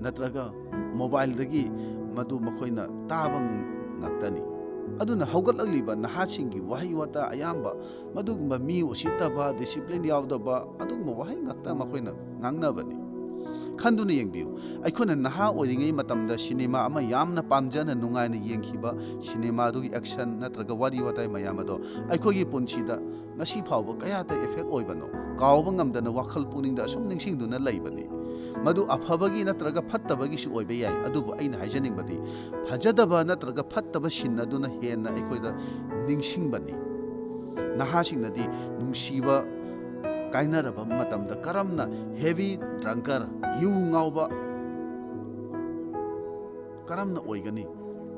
ꯅꯠꯇ꯭ꯔꯒ ꯃꯣꯕꯥꯏꯜꯗꯒꯤ ꯃꯗꯨ ꯃꯈꯣꯏꯅ ꯇꯥꯕ ꯉꯥꯛꯇꯅꯤ꯫ ꯑꯗꯨꯅ ꯍꯧꯒꯠꯂꯛꯂꯤꯕ ꯅꯍꯥꯁꯤꯡꯒꯤ ꯋꯥꯍꯩ ꯋꯥꯇꯥ ꯑꯌꯥꯝꯕ ꯃꯗꯨꯒꯨꯝꯕ ꯃꯤ ꯎꯁꯤꯠꯇꯕ, ꯗꯤꯁꯤꯄ꯭ꯂꯤꯟ ꯌꯥꯎꯗꯕ ꯑꯗꯨꯒꯨꯝꯕ ꯋꯥꯍꯩ ꯉꯥꯛꯇ ꯃꯈꯣꯏꯅ ꯉꯥꯡꯅꯕꯅꯤ꯫ ꯈꯟꯗꯨꯅ ꯌꯦꯡꯕꯤꯌꯨ, ꯑꯩꯈꯣꯏꯅ ꯅꯍꯥ ꯑꯣꯏꯔꯤꯉꯩ ꯃꯇꯝꯗ ꯁꯤꯅꯦꯃꯥ ꯑꯃ ꯌꯥꯝꯅ ꯄꯥꯝꯖꯅ ꯅꯨꯡꯉꯥꯏꯅ ꯌꯦꯡꯈꯤꯕ, ꯁꯤꯅꯦꯃꯥꯗꯨꯒꯤ ꯑꯦꯛꯁꯟ ꯅꯠꯇ꯭ꯔꯒ ꯋꯥꯔꯤ ꯋꯥꯇꯥꯏ ꯃꯌꯥꯝ ꯑꯗꯣ ꯑꯩꯈꯣꯏꯒꯤ ꯄꯨꯟꯁꯤꯗ ꯉꯁꯤ ꯐꯥꯎꯕ ꯀꯌꯥꯗ ꯏꯐꯦꯛ ꯑꯣꯏꯕꯅꯣ? ꯀꯥꯎꯕ ꯉꯝꯗꯅ ꯋꯥꯈꯜ ꯄꯨꯛꯅꯤꯡꯗ ꯑꯁꯨꯝ ꯅꯤꯡꯁꯤꯡꯗꯨꯅ ꯂꯩꯕꯅꯤ꯫ ꯃꯗꯨ ꯑꯐꯕꯒꯤ ꯅꯠꯇ꯭ꯔꯒ ꯐꯠꯇꯕꯒꯤꯁꯨ ꯑꯣꯏꯕ ꯌꯥꯏ, ꯑꯗꯨꯕꯨ ꯑꯩꯅ ꯍꯥꯏꯖꯅꯤꯡꯕꯗꯤ ꯐꯖꯗꯕ ꯅꯠꯇ꯭ꯔꯒ ꯐꯠꯇꯕ ꯁꯤꯟ ꯑꯗꯨꯅ ꯍꯦꯟꯅ ꯑꯩꯈꯣꯏꯗ ꯅꯤꯡꯁꯤꯡꯕꯅꯤ꯫ ꯅꯍꯥꯁꯤꯡꯅꯗꯤ ꯅꯨꯡꯁꯤꯕ ꯀꯥꯏꯅꯔꯕ ꯃꯇꯝꯗ ꯀꯔꯝꯅ ꯍꯦꯚꯤ ꯗ꯭ꯔꯪꯀꯔ, ꯌꯨ ꯉꯥꯎꯕ ꯀꯔꯝꯅ ꯑꯣꯏꯒꯅꯤ?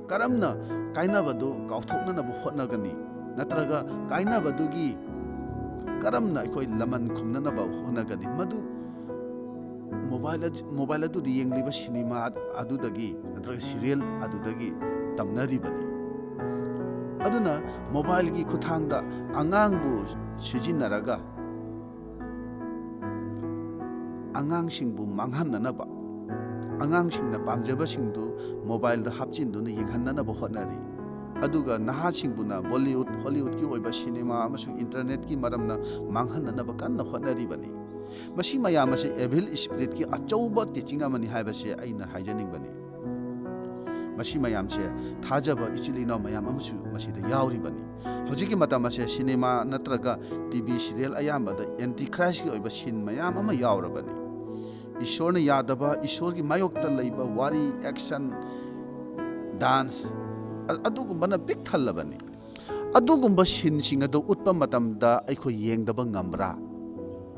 ꯀꯔꯝꯅ ꯀꯥꯏꯅꯕꯗꯨ ꯀꯥꯎꯊꯣꯛꯅꯅꯕ ꯍꯣꯠꯅꯒꯅꯤ? ꯅꯠꯇ꯭ꯔꯒ ꯀꯥꯏꯅꯕꯗꯨꯒꯤ ꯀꯔꯝꯅ ꯑꯩꯈꯣꯏ ꯂꯃꯟ ꯈꯨꯝꯅꯅꯕ ꯍꯣꯠꯅꯒꯅꯤ? ꯃꯗꯨ ꯃꯣꯕꯥꯏꯜ ꯑꯗꯨ-, ꯃꯣꯕꯥꯏꯜ ꯑꯗꯨꯗ ꯌꯦꯡꯂꯤꯕ ꯁꯤꯅꯦꯃꯥ ꯑꯗꯨꯗꯒꯤ ꯅꯠꯇ꯭ꯔꯒ ꯁꯤꯔꯤꯌꯦꯜ ꯑꯗꯨꯗꯒꯤ ꯇꯝꯅꯔꯤꯕꯅꯤ꯫ ꯑꯗꯨꯅ ꯃꯣꯕꯥꯏꯜꯒꯤ ꯈꯨꯠꯊꯥꯡꯗ ꯑꯉꯥꯡꯕꯨ ꯁꯤꯖꯤꯟꯅꯔꯒ ꯑꯉꯥꯡꯁꯤꯡꯕꯨ ꯃꯥꯡꯍꯟꯅꯅꯕ, ꯑꯉꯥꯡꯁꯤꯡꯅ ꯄꯥꯝꯖꯕꯁꯤꯡꯗꯨ ꯃꯣꯕꯥꯏꯜꯗ ꯍꯥꯞꯆꯤꯟꯗꯨꯅ ꯌꯦꯡꯍꯟꯅꯅꯕ ꯍꯣꯠꯅꯔꯤ꯫ ꯑꯗꯨꯒ ꯅꯍꯥꯁꯤꯡꯕꯨꯅ ꯕꯣꯂꯤꯋꯨꯗ, ꯍꯣꯂꯤꯋꯨꯗꯀꯤ ꯑꯣꯏꯕ ꯁꯤꯅꯦꯃꯥ ꯑꯃꯁꯨꯡ ꯏꯟꯇꯔꯅꯦꯠꯀꯤ ꯃꯔꯝꯅ ꯃꯥꯡꯍꯟꯅꯅꯕ ꯀꯟꯅ ꯍꯣꯠꯅꯔꯤꯕꯅꯤ꯫ ꯃꯁꯤ ꯃꯌꯥꯝ ꯑꯁꯤ ꯑꯦꯚꯤꯜ ꯏꯁꯄꯤꯔꯤꯠꯀꯤ ꯑꯆꯧꯕ ꯇꯤꯆꯤꯡ ꯑꯃꯅꯤ ꯍꯥꯏꯕꯁꯤ ꯑꯩꯅ ꯍꯥꯏꯖꯅꯤꯡꯕꯅꯤ꯫ ꯃꯁꯤ ꯃꯌꯥꯝꯁꯦ ꯊꯥꯖꯕ ꯏꯆꯤꯜ ꯏꯅꯥꯎ ꯃꯌꯥꯝ ꯑꯃꯁꯨ ꯃꯁꯤꯗ ꯌꯥꯎꯔꯤꯕꯅꯤ꯫ ꯍꯧꯖꯤꯛꯀꯤ ꯃꯇꯝ ꯑꯁꯦ ꯁꯤꯅꯦꯃꯥ ꯅꯠꯇ꯭ꯔꯒ ꯇꯤ ꯚꯤ ꯁꯤꯔꯤꯌꯦꯜ ꯑꯌꯥꯝꯕꯗ ꯑꯦꯟꯇꯤ ꯈ꯭ꯔꯥꯏꯁꯀꯤ ꯑꯣꯏꯕ ꯁꯤꯟ ꯃꯌꯥꯝ ꯑꯃ ꯌꯥꯎꯔꯕꯅꯤ꯫ ꯏꯁꯣꯔꯅ ꯌꯥꯗꯕ, ꯏꯁꯣꯔꯒꯤ ꯃꯥꯌꯣꯛꯇ ꯂꯩꯕ ꯋꯥꯔꯤ, ꯑꯦꯛꯁꯟ, ꯗꯥꯟꯁ, ꯑ-, ꯑꯗꯨꯒꯨꯝꯕꯅ ꯄꯤꯛ ꯊꯜꯂꯕꯅꯤ꯫ ꯑꯗꯨꯒꯨꯝꯕ ꯁꯤꯟꯁꯤꯡ ꯑꯗꯨ ꯎꯠꯄ ꯃꯇꯝꯗ ꯑꯩꯈꯣꯏ ꯌꯦꯡꯗꯕ ꯉꯝꯕ꯭ꯔꯥ?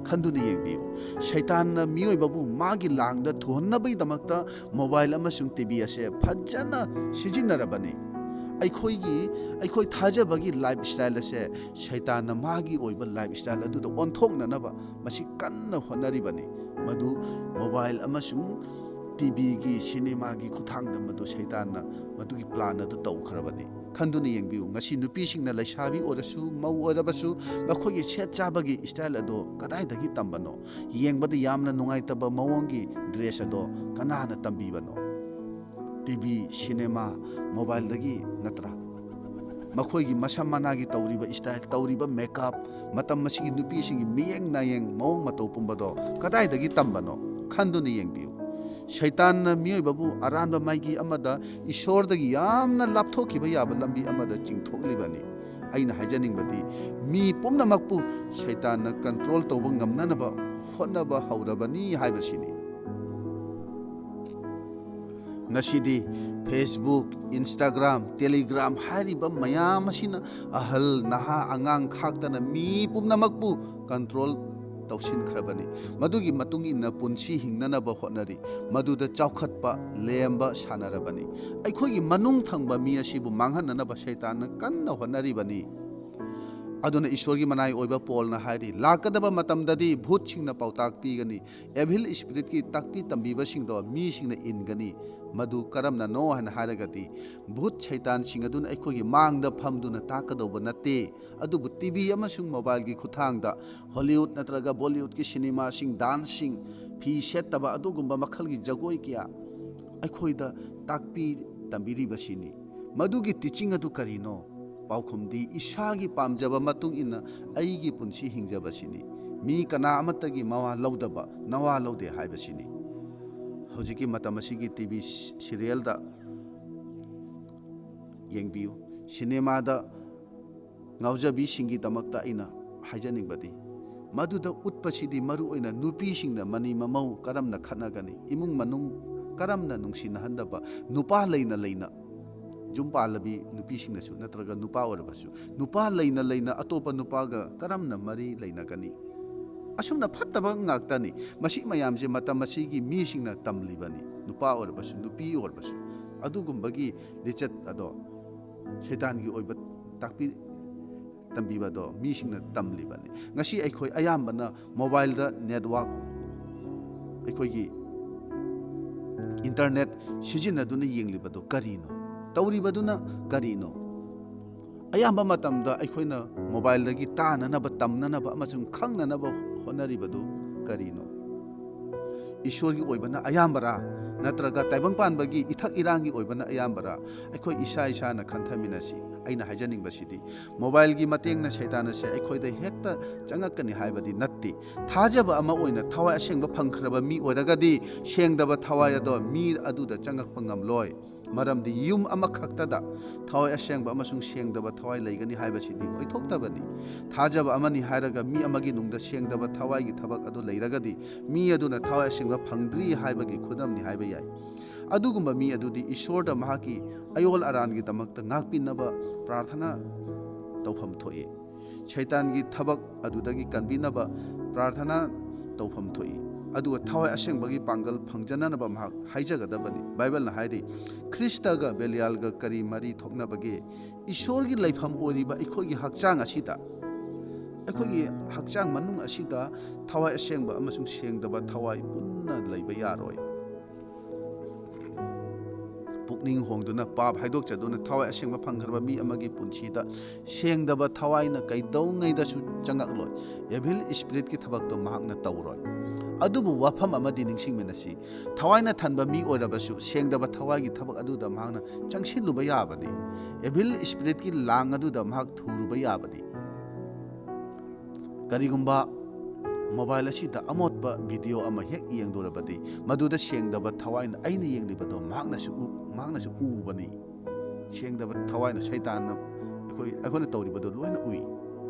ꯈꯟꯗꯨꯅ ꯌꯦꯡꯕꯤꯌꯨ꯫ ꯁꯩꯇꯥꯟꯅ ꯃꯤꯑꯣꯏꯕꯕꯨ ꯃꯥꯒꯤ ꯂꯥꯡꯗ ꯊꯨꯍꯟꯅꯕꯒꯤꯗꯃꯛꯇ ꯃꯣꯕꯥꯏꯜ ꯑꯃꯁꯨꯡ ꯇꯤ ꯚꯤ ꯑꯁꯦ ꯐꯖꯅ ꯁꯤꯖꯤꯟꯅꯔꯕꯅꯤ꯫ ꯑꯩꯈꯣꯏꯒꯤ, ꯑꯩꯈꯣꯏ ꯊꯥꯖꯕꯒꯤ ꯂꯥꯏꯐ ꯁ꯭ꯇꯥꯏꯜ ꯑꯁꯦ ꯁꯩꯇꯥꯟꯅ ꯃꯥꯒꯤ ꯑꯣꯏꯕ ꯂꯥꯏꯐ ꯁ꯭ꯇꯥꯏꯜ ꯑꯗꯨꯗ ꯑꯣꯟꯊꯣꯛꯅꯅꯕ ꯃꯁꯤ ꯀꯟꯅ ꯍꯣꯠꯅꯔꯤꯕꯅꯤ꯫ ꯃꯗꯨ ꯃꯣꯕꯥꯏꯜ ꯑꯃꯁꯨꯡ ꯇꯤ ꯚꯤꯒꯤ, ꯁꯤꯅꯦꯃꯥꯒꯤ ꯈꯨꯠꯊꯥꯡꯗ ꯃꯗꯨ ꯁꯩꯇꯥꯟꯅ ꯃꯗꯨꯒꯤ ꯄ꯭ꯂꯥꯟ ꯑꯗꯨ ꯇꯧꯈ꯭ꯔꯕꯅꯤ꯫ ꯈꯟꯗꯨꯅ ꯌꯦꯡꯕꯤꯌꯨ, ꯉꯁꯤ ꯅꯨꯄꯤꯁꯤꯡꯅ, ꯂꯩꯁꯥꯕꯤ ꯑꯣꯏꯔꯁꯨ ꯃꯧ ꯑꯣꯏꯔꯕꯁꯨ, ꯃꯈꯣꯏꯒꯤ ꯁꯦꯠ ꯆꯥꯕꯒꯤ ꯁ꯭ꯇꯥꯏꯜ ꯑꯗꯣ ꯀꯗꯥꯏꯗꯒꯤ ꯇꯝꯕꯅꯣ? ꯌꯦꯡꯕꯗ ꯌꯥꯝꯅ ꯅꯨꯡꯉꯥꯏꯇꯕ ꯃꯑꯣꯡꯒꯤ ꯗ꯭ꯔꯦꯁ ꯑꯗꯣ ꯀꯅꯥꯅ ꯇꯝꯕꯤꯕꯅꯣ? ꯇꯤ ꯚꯤ, ꯁꯤꯅꯦꯃꯥ, ꯃꯣꯕꯥꯏꯜꯗꯒꯤ ꯅꯠꯇ꯭ꯔꯥ? ꯃꯈꯣꯏꯒꯤ ꯃꯁꯝ ꯃꯅꯥꯒꯤ ꯇꯧꯔꯤꯕ ꯁ꯭ꯇꯥꯏꯜ, ꯇꯧꯔꯤꯕ ꯃꯦꯀꯞ, ꯃꯇꯝ ꯑꯁꯤꯒꯤ ꯅꯨꯄꯤꯁꯤꯡꯒꯤ ꯃꯤꯌꯦꯡ ꯅꯥꯌꯦꯡ, ꯃꯑꯣꯡ ꯃꯇꯧ ꯄꯨꯝꯕꯗꯣ ꯀꯗꯥꯏꯗꯒꯤ ꯇꯝꯕꯅꯣ? ꯈꯟꯗꯨꯅ ꯌꯦꯡꯕꯤꯌꯨ꯫ ꯁꯩꯇꯥꯟꯅ ꯃꯤꯑꯣꯏꯕꯕꯨ ꯑꯔꯥꯟꯕ ꯃꯥꯏꯒꯤ ꯑꯃꯗ ꯏꯁꯣꯔꯗꯒꯤ ꯌꯥꯝꯅ ꯂꯥꯞꯊꯣꯛꯈꯤꯕ ꯌꯥꯕ ꯂꯝꯕꯤ ꯑꯃꯗ ꯆꯤꯡꯊꯣꯛꯂꯤꯕꯅꯤ꯫ ꯑꯩꯅ ꯍꯥꯏꯖꯅꯤꯡꯕꯗꯤ, ꯃꯤ ꯄꯨꯝꯅꯃꯛꯄꯨ ꯁꯩꯇꯥꯟꯅ ꯀꯟꯇ꯭ꯔꯣꯜ ꯇꯧꯕ ꯉꯝꯅꯅꯕ ꯍꯣꯠꯅꯕ ꯍꯧꯔꯕꯅꯤ ꯍꯥꯏꯕꯁꯤꯅꯤ꯫ ꯉꯁꯤꯗꯤ Facebook, Instagram, Telegram ꯍꯥꯏꯔꯤꯕ ꯃꯌꯥꯝ ꯑꯁꯤꯅ ꯑꯍꯜ, ꯅꯍꯥ, ꯑꯉꯥꯡ ꯈꯥꯛꯇꯅ ꯃꯤ ꯄꯨꯝꯅꯃꯛꯄꯨ ꯀꯟꯇ꯭ꯔꯣꯜ ꯇꯧꯁꯤꯟꯈ꯭ꯔꯕꯅꯤ꯫ ꯃꯗꯨꯒꯤ ꯃꯇꯨꯡ ꯏꯟꯅ ꯄꯨꯟꯁꯤ ꯍꯤꯡꯅꯅꯕ ꯍꯣꯠꯅꯔꯤ꯫ ꯃꯗꯨꯗ ꯆꯥꯎꯈꯠꯄ, ꯂꯦꯝꯕ ꯁꯥꯟꯅꯔꯕꯅꯤ꯫ ꯑꯩꯈꯣꯏꯒꯤ ꯃꯅꯨꯡ ꯊꯪꯕ ꯃꯤ ꯑꯁꯤꯕꯨ ꯃꯥꯡꯍꯟꯅꯅꯕ ꯁꯩꯇꯥꯟꯅ ꯀꯟꯅ ꯍꯣꯠꯅꯔꯤꯕꯅꯤ꯫ ꯑꯗꯨꯅ ꯏꯁꯣꯔꯒꯤ ꯃꯅꯥꯏ ꯑꯣꯏꯕ ꯄꯣꯜꯅ ꯍꯥꯏꯔꯤ, ꯂꯥꯛꯀꯗꯕ ꯃꯇꯝꯗꯗꯤ ꯚꯨꯠꯁꯤꯡꯅ ꯄꯥꯎꯇꯥꯛ ꯄꯤꯒꯅꯤ, ꯑꯦꯚꯤꯜ ꯁ꯭ꯄꯤꯔꯤꯠꯀꯤ ꯇꯥꯛꯄꯤ ꯇꯝꯕꯤꯕꯁꯤꯡꯗꯣ ꯃꯤꯁꯤꯡꯅ ꯏꯟꯒꯅꯤ꯫ ꯃꯗꯨ ꯀꯔꯝꯅꯅꯣ ꯍꯥꯏꯅ ꯍꯥꯏꯔꯒꯗꯤ, ꯚꯨꯠ ꯁꯩꯇꯥꯟꯁꯤꯡ ꯑꯗꯨꯅ ꯑꯩꯈꯣꯏꯒꯤ ꯃꯥꯡꯗ ꯐꯝꯗꯨꯅ ꯇꯥꯛꯀꯗꯧꯕ ꯅꯠꯇꯦ, ꯑꯗꯨꯕꯨ ꯇꯤ ꯚꯤ ꯑꯃꯁꯨꯡ ꯃꯣꯕꯥꯏꯜꯒꯤ ꯈꯨꯠꯊꯥꯡꯗ ꯍꯣꯂꯤꯋꯨꯗ ꯅꯠꯇ꯭ꯔꯒ ꯕꯣꯂꯤꯋꯨꯗꯀꯤ ꯁꯤꯅꯦꯃꯥꯁꯤꯡ, ꯗꯥꯟꯁꯁꯤꯡ, ꯐꯤ ꯁꯦꯠꯇꯕ ꯑꯗꯨꯒꯨꯝꯕ ꯃꯈꯜꯒꯤ ꯖꯒꯣꯏ ꯀꯌꯥ ꯑꯩꯈꯣꯏꯗ ꯇꯥꯛꯄꯤ ꯇꯝꯕꯤꯔꯤꯕꯁꯤꯅꯤ꯫ ꯃꯗꯨꯒꯤ ꯇꯤꯆꯤꯡ ꯑꯗꯨ ꯀꯔꯤꯅꯣ? ꯄꯥꯎꯈꯨꯝꯗꯤ, ꯏꯁꯥꯒꯤ ꯄꯥꯝꯖꯕ ꯃꯇꯨꯡ ꯏꯟꯅ ꯑꯩꯒꯤ ꯄꯨꯟꯁꯤ ꯍꯤꯡꯖꯕꯁꯤꯅꯤ꯫ ꯃꯤ ꯀꯅꯥ ꯑꯃꯠꯇꯒꯤ ꯃꯋꯥ ꯂꯧꯗꯕ, ꯅꯋꯥ ꯂꯧꯗꯦ ꯍꯥꯏꯕꯁꯤꯅꯤ꯫ ꯍꯧꯖꯤꯛꯀꯤ ꯃꯇꯝ ꯑꯁꯤꯒꯤ ꯇꯤ ꯚꯤ ꯁꯤꯔꯤꯌꯦꯜꯗ ꯌꯦꯡꯕꯤꯌꯨ, ꯁꯤꯅꯦꯃꯥꯗ ꯉꯥꯎꯖꯕꯤꯁꯤꯡꯒꯤꯗꯃꯛꯇ ꯑꯩꯅ ꯍꯥꯏꯖꯅꯤꯡꯕꯗꯤ, ꯃꯗꯨꯗ ꯎꯠꯄꯁꯤꯗꯤ ꯃꯔꯨꯑꯣꯏꯅ ꯅꯨꯄꯤꯁꯤꯡꯅ ꯃꯅꯤ ꯃꯃꯧ ꯀꯔꯝꯅ ꯈꯠꯅꯒꯅꯤ, ꯏꯃꯨꯡ ꯃꯅꯨꯡ ꯀꯔꯝꯅ ꯅꯨꯡꯁꯤꯅꯍꯟꯗꯕ, ꯅꯨꯄꯥ ꯂꯩꯅ ꯂꯩꯅ ꯌꯨꯝ ꯄꯥꯜꯂꯕꯤ ꯅꯨꯄꯤꯁꯤꯡꯅꯁꯨ ꯅꯠꯇ꯭ꯔꯒ ꯅꯨꯄꯥ ꯑꯣꯏꯔꯕꯁꯨ ꯅꯨꯄꯥ ꯂꯩꯅ ꯂꯩꯅ ꯑꯇꯣꯞꯄ ꯅꯨꯄꯥꯒ ꯀꯔꯝꯅ ꯃꯔꯤ ꯂꯩꯅꯒꯅꯤ? ꯑꯁꯨꯝꯅ ꯐꯠꯇꯕ ꯉꯥꯛꯇꯅꯤ꯫ ꯃꯁꯤ ꯃꯌꯥꯝꯁꯦ ꯃꯇꯝ ꯑꯁꯤꯒꯤ ꯃꯤꯁꯤꯡꯅ ꯇꯝꯂꯤꯕꯅꯤ, ꯅꯨꯄꯥ ꯑꯣꯏꯔꯕꯁꯨ ꯅꯨꯄꯤ ꯑꯣꯏꯔꯕꯁꯨ꯫ ꯑꯗꯨꯒꯨꯝꯕꯒꯤ ꯂꯤꯆꯠ ꯑꯗꯣ ꯁꯩꯇꯥꯟꯒꯤ ꯑꯣꯏꯕ ꯇꯥꯛꯄꯤ ꯇꯝꯕꯤꯕꯗꯣ ꯃꯤꯁꯤꯡꯅ ꯇꯝꯂꯤꯕꯅꯤ꯫ ꯉꯁꯤ ꯑꯩꯈꯣꯏ ꯑꯌꯥꯝꯕꯅ ꯃꯣꯕꯥꯏꯜꯗ ꯅꯦꯠꯋꯥꯛ, ꯑꯩꯈꯣꯏꯒꯤ ꯏꯟꯇꯔꯅꯦꯠ ꯁꯤꯖꯤꯟꯅꯗꯨꯅ ꯌꯦꯡꯂꯤꯕꯗꯣ ꯀꯔꯤꯅꯣ? ꯇꯧꯔꯤꯕꯗꯨꯅ ꯀꯔꯤꯅꯣ? ꯑꯌꯥꯝꯕ ꯃꯇꯝꯗ ꯑꯩꯈꯣꯏꯅ ꯃꯣꯕꯥꯏꯜꯗꯒꯤ ꯇꯥꯅꯅꯕ, ꯇꯝꯅꯅꯕ ꯑꯃꯁꯨꯡ ꯈꯪꯅꯅꯕ ꯍꯣꯠꯅꯔꯤꯕꯗꯨ ꯀꯔꯤꯅꯣ? ꯏꯁꯣꯔꯒꯤ ꯑꯣꯏꯕꯅ ꯑꯌꯥꯝꯕꯔꯥ? ꯅꯠꯇ꯭ꯔꯒ ꯇꯥꯏꯕꯪ ꯄꯥꯟꯕꯒꯤ ꯏꯊꯛ ꯏꯔꯥꯡꯒꯤ ꯑꯣꯏꯕꯅ ꯑꯌꯥꯝꯕꯔꯥ? ꯑꯩꯈꯣꯏ ꯏꯁꯥ ꯏꯁꯥꯅ ꯈꯟꯊꯃꯤꯟꯅꯁꯤ꯫ ꯑꯩꯅ ꯍꯥꯏꯖꯅꯤꯡꯕꯁꯤꯗꯤ, ꯃꯣꯕꯥꯏꯜꯒꯤ ꯃꯇꯦꯡꯅ ꯁꯩꯇꯥꯟ ꯑꯁꯦ ꯑꯩꯈꯣꯏꯗ ꯍꯦꯛꯇ ꯆꯪꯉꯛꯀꯅꯤ ꯍꯥꯏꯕꯗꯤ ꯅꯠꯇꯦ꯫ ꯊꯥꯖꯕ ꯑꯃ ꯑꯣꯏꯅ ꯊꯋꯥꯏ ꯑꯁꯦꯡꯕ ꯐꯪꯈ꯭ꯔꯕ ꯃꯤ ꯑꯣꯏꯔꯒꯗꯤ, ꯁꯦꯡꯗꯕ ꯊꯋꯥꯏ ꯑꯗꯣ ꯃꯤ ꯑꯗꯨꯗ ꯆꯪꯉꯛꯄ ꯉꯝꯂꯣꯏ꯫ ꯃꯔꯝꯗꯤ ꯌꯨꯝ ꯑꯃꯈꯛꯇꯗ ꯊꯋꯥꯏ ꯑꯁꯦꯡꯕ ꯑꯃꯁꯨꯡ ꯁꯦꯡꯗꯕ ꯊꯋꯥꯏ ꯂꯩꯒꯅꯤ ꯍꯥꯏꯕꯁꯤꯗꯤ ꯑꯣꯏꯊꯣꯛꯇꯕꯅꯤ꯫ ꯊꯥꯖꯕ ꯑꯃꯅꯤ ꯍꯥꯏꯔꯒ ꯃꯤ ꯑꯃꯒꯤ ꯅꯨꯡꯗ ꯁꯦꯡꯗꯕ ꯊꯋꯥꯏꯒꯤ ꯊꯕꯛ ꯑꯗꯨ ꯂꯩꯔꯒꯗꯤ, ꯃꯤ ꯑꯗꯨꯅ ꯊꯋꯥꯏ ꯑꯁꯦꯡꯕ ꯐꯪꯗ꯭ꯔꯤ ꯍꯥꯏꯕꯒꯤ ꯈꯨꯗꯝꯅꯤ ꯍꯥꯏꯕ ꯌꯥꯏ꯫ ꯑꯗꯨꯒꯨꯝꯕ ꯃꯤ ꯑꯗꯨꯗꯤ ꯏꯁꯣꯔꯗ ꯃꯍꯥꯛꯀꯤ ꯑꯌꯣꯜ ꯑꯔꯥꯟꯒꯤꯗꯃꯛꯇ ꯉꯥꯛꯄꯤꯅꯕ ꯄ꯭ꯔꯥꯔꯊꯅ ꯇꯧꯐꯝ ꯊꯣꯛꯏ꯫ ꯁꯩꯇꯥꯟꯒꯤ ꯊꯕꯛ ꯑꯗꯨꯗꯒꯤ ꯀꯟꯕꯤꯅꯕ ꯄ꯭ꯔꯥꯔꯊꯅꯥ ꯇꯧꯐꯝ ꯊꯣꯛꯏ꯫ ꯑꯗꯨꯒ ꯊꯋꯥꯏ ꯑꯁꯦꯡꯕꯒꯤ ꯄꯥꯡꯒꯜ ꯐꯪꯖꯅꯅꯕ ꯃꯍꯥꯛ ꯍꯥꯏꯖꯒꯗꯕꯅꯤ꯫ ꯕꯥꯏꯕꯜꯅ ꯍꯥꯏꯔꯤ, "ꯈ꯭ꯔꯤꯁꯇꯒ ꯕꯦꯂꯤꯌꯥꯜꯒ ꯀꯔꯤ ꯃꯔꯤ ꯊꯣꯛꯅꯕꯒꯦ?" ꯏꯁꯣꯔꯒꯤ ꯂꯩꯐꯝ ꯑꯣꯏꯔꯤꯕ ꯑꯩꯈꯣꯏꯒꯤ ꯍꯛꯆꯥꯡ ꯑꯁꯤꯗ, ꯑꯩꯈꯣꯏꯒꯤ ꯍꯛꯆꯥꯡ ꯃꯅꯨꯡ ꯑꯁꯤꯗ ꯊꯋꯥꯏ ꯑꯁꯦꯡꯕ ꯑꯃꯁꯨꯡ ꯁꯦꯡꯗꯕ ꯊꯋꯥꯏ ꯄꯨꯟꯅ ꯂꯩꯕ ꯌꯥꯔꯣꯏ꯫ ꯄꯨꯛꯅꯤꯡ ꯍꯣꯡꯗꯨꯅ, ꯄꯥꯞ ꯍꯥꯏꯗꯣꯛꯆꯗꯨꯅ, ꯊꯋꯥꯏ ꯑꯁꯦꯡꯕ ꯐꯪꯈ꯭ꯔꯕ ꯃꯤ ꯑꯃꯒꯤ ꯄꯨꯟꯁꯤꯗ ꯁꯦꯡꯗꯕ ꯊꯋꯥꯏꯅ ꯀꯩꯗꯧꯉꯩꯗꯁꯨ ꯆꯪꯉꯛꯂꯣꯏ꯫ ꯑꯦꯚꯤꯜ ꯏꯁꯄꯤꯔꯤꯠꯀꯤ ꯊꯕꯛꯇꯣ ꯃꯍꯥꯛꯅ ꯇꯧꯔꯣꯏ꯫ ꯑꯗꯨꯕꯨ ꯋꯥꯐꯝ ꯑꯃꯗꯤ ꯅꯤꯡꯁꯤꯡꯃꯤꯟꯅꯁꯤ, ꯊꯋꯥꯏꯅ ꯊꯟꯕ ꯃꯤ ꯑꯣꯏꯔꯕꯁꯨ, ꯁꯦꯡꯗꯕ ꯊꯋꯥꯏꯒꯤ ꯊꯕꯛ ꯑꯗꯨꯗ ꯃꯍꯥꯛꯅ ꯆꯪꯁꯤꯜꯂꯨꯕ ꯌꯥꯕꯅꯤ꯫ ꯑꯦꯚꯤꯜ ꯏꯁꯄꯤꯔꯤꯠꯀꯤ ꯂꯥꯡ ꯑꯗꯨꯗ ꯃꯍꯥꯛ ꯊꯨꯔꯨꯕ ꯌꯥꯕꯅꯤ꯫ ꯀꯔꯤꯒꯨꯝꯕ ꯃꯣꯕꯥꯏꯜ ꯑꯁꯤꯗ ꯑꯃꯣꯠꯄ ꯚꯤꯗꯤꯑꯣ ꯑꯃ ꯍꯦꯛ ꯌꯦꯡꯂꯨꯔꯕꯗꯤ, ꯃꯗꯨꯗ ꯁꯦꯡꯗꯕ ꯊꯋꯥꯏꯅ ꯑꯩꯅ ꯌꯦꯡꯂꯤꯕꯗꯣ ꯃꯍꯥꯛꯅꯁꯨ ꯎ-, ꯃꯍꯥꯛꯅꯁꯨ ꯎꯕꯅꯤ꯫ ꯁꯦꯡꯗꯕ ꯊꯋꯥꯏꯅ, ꯁꯩꯇꯥꯟꯅ ꯑꯩꯈꯣꯏ, ꯑꯩꯈꯣꯏꯅ ꯇꯧꯔꯤꯕꯗꯣ ꯂꯣꯏꯅ ꯎꯏ꯫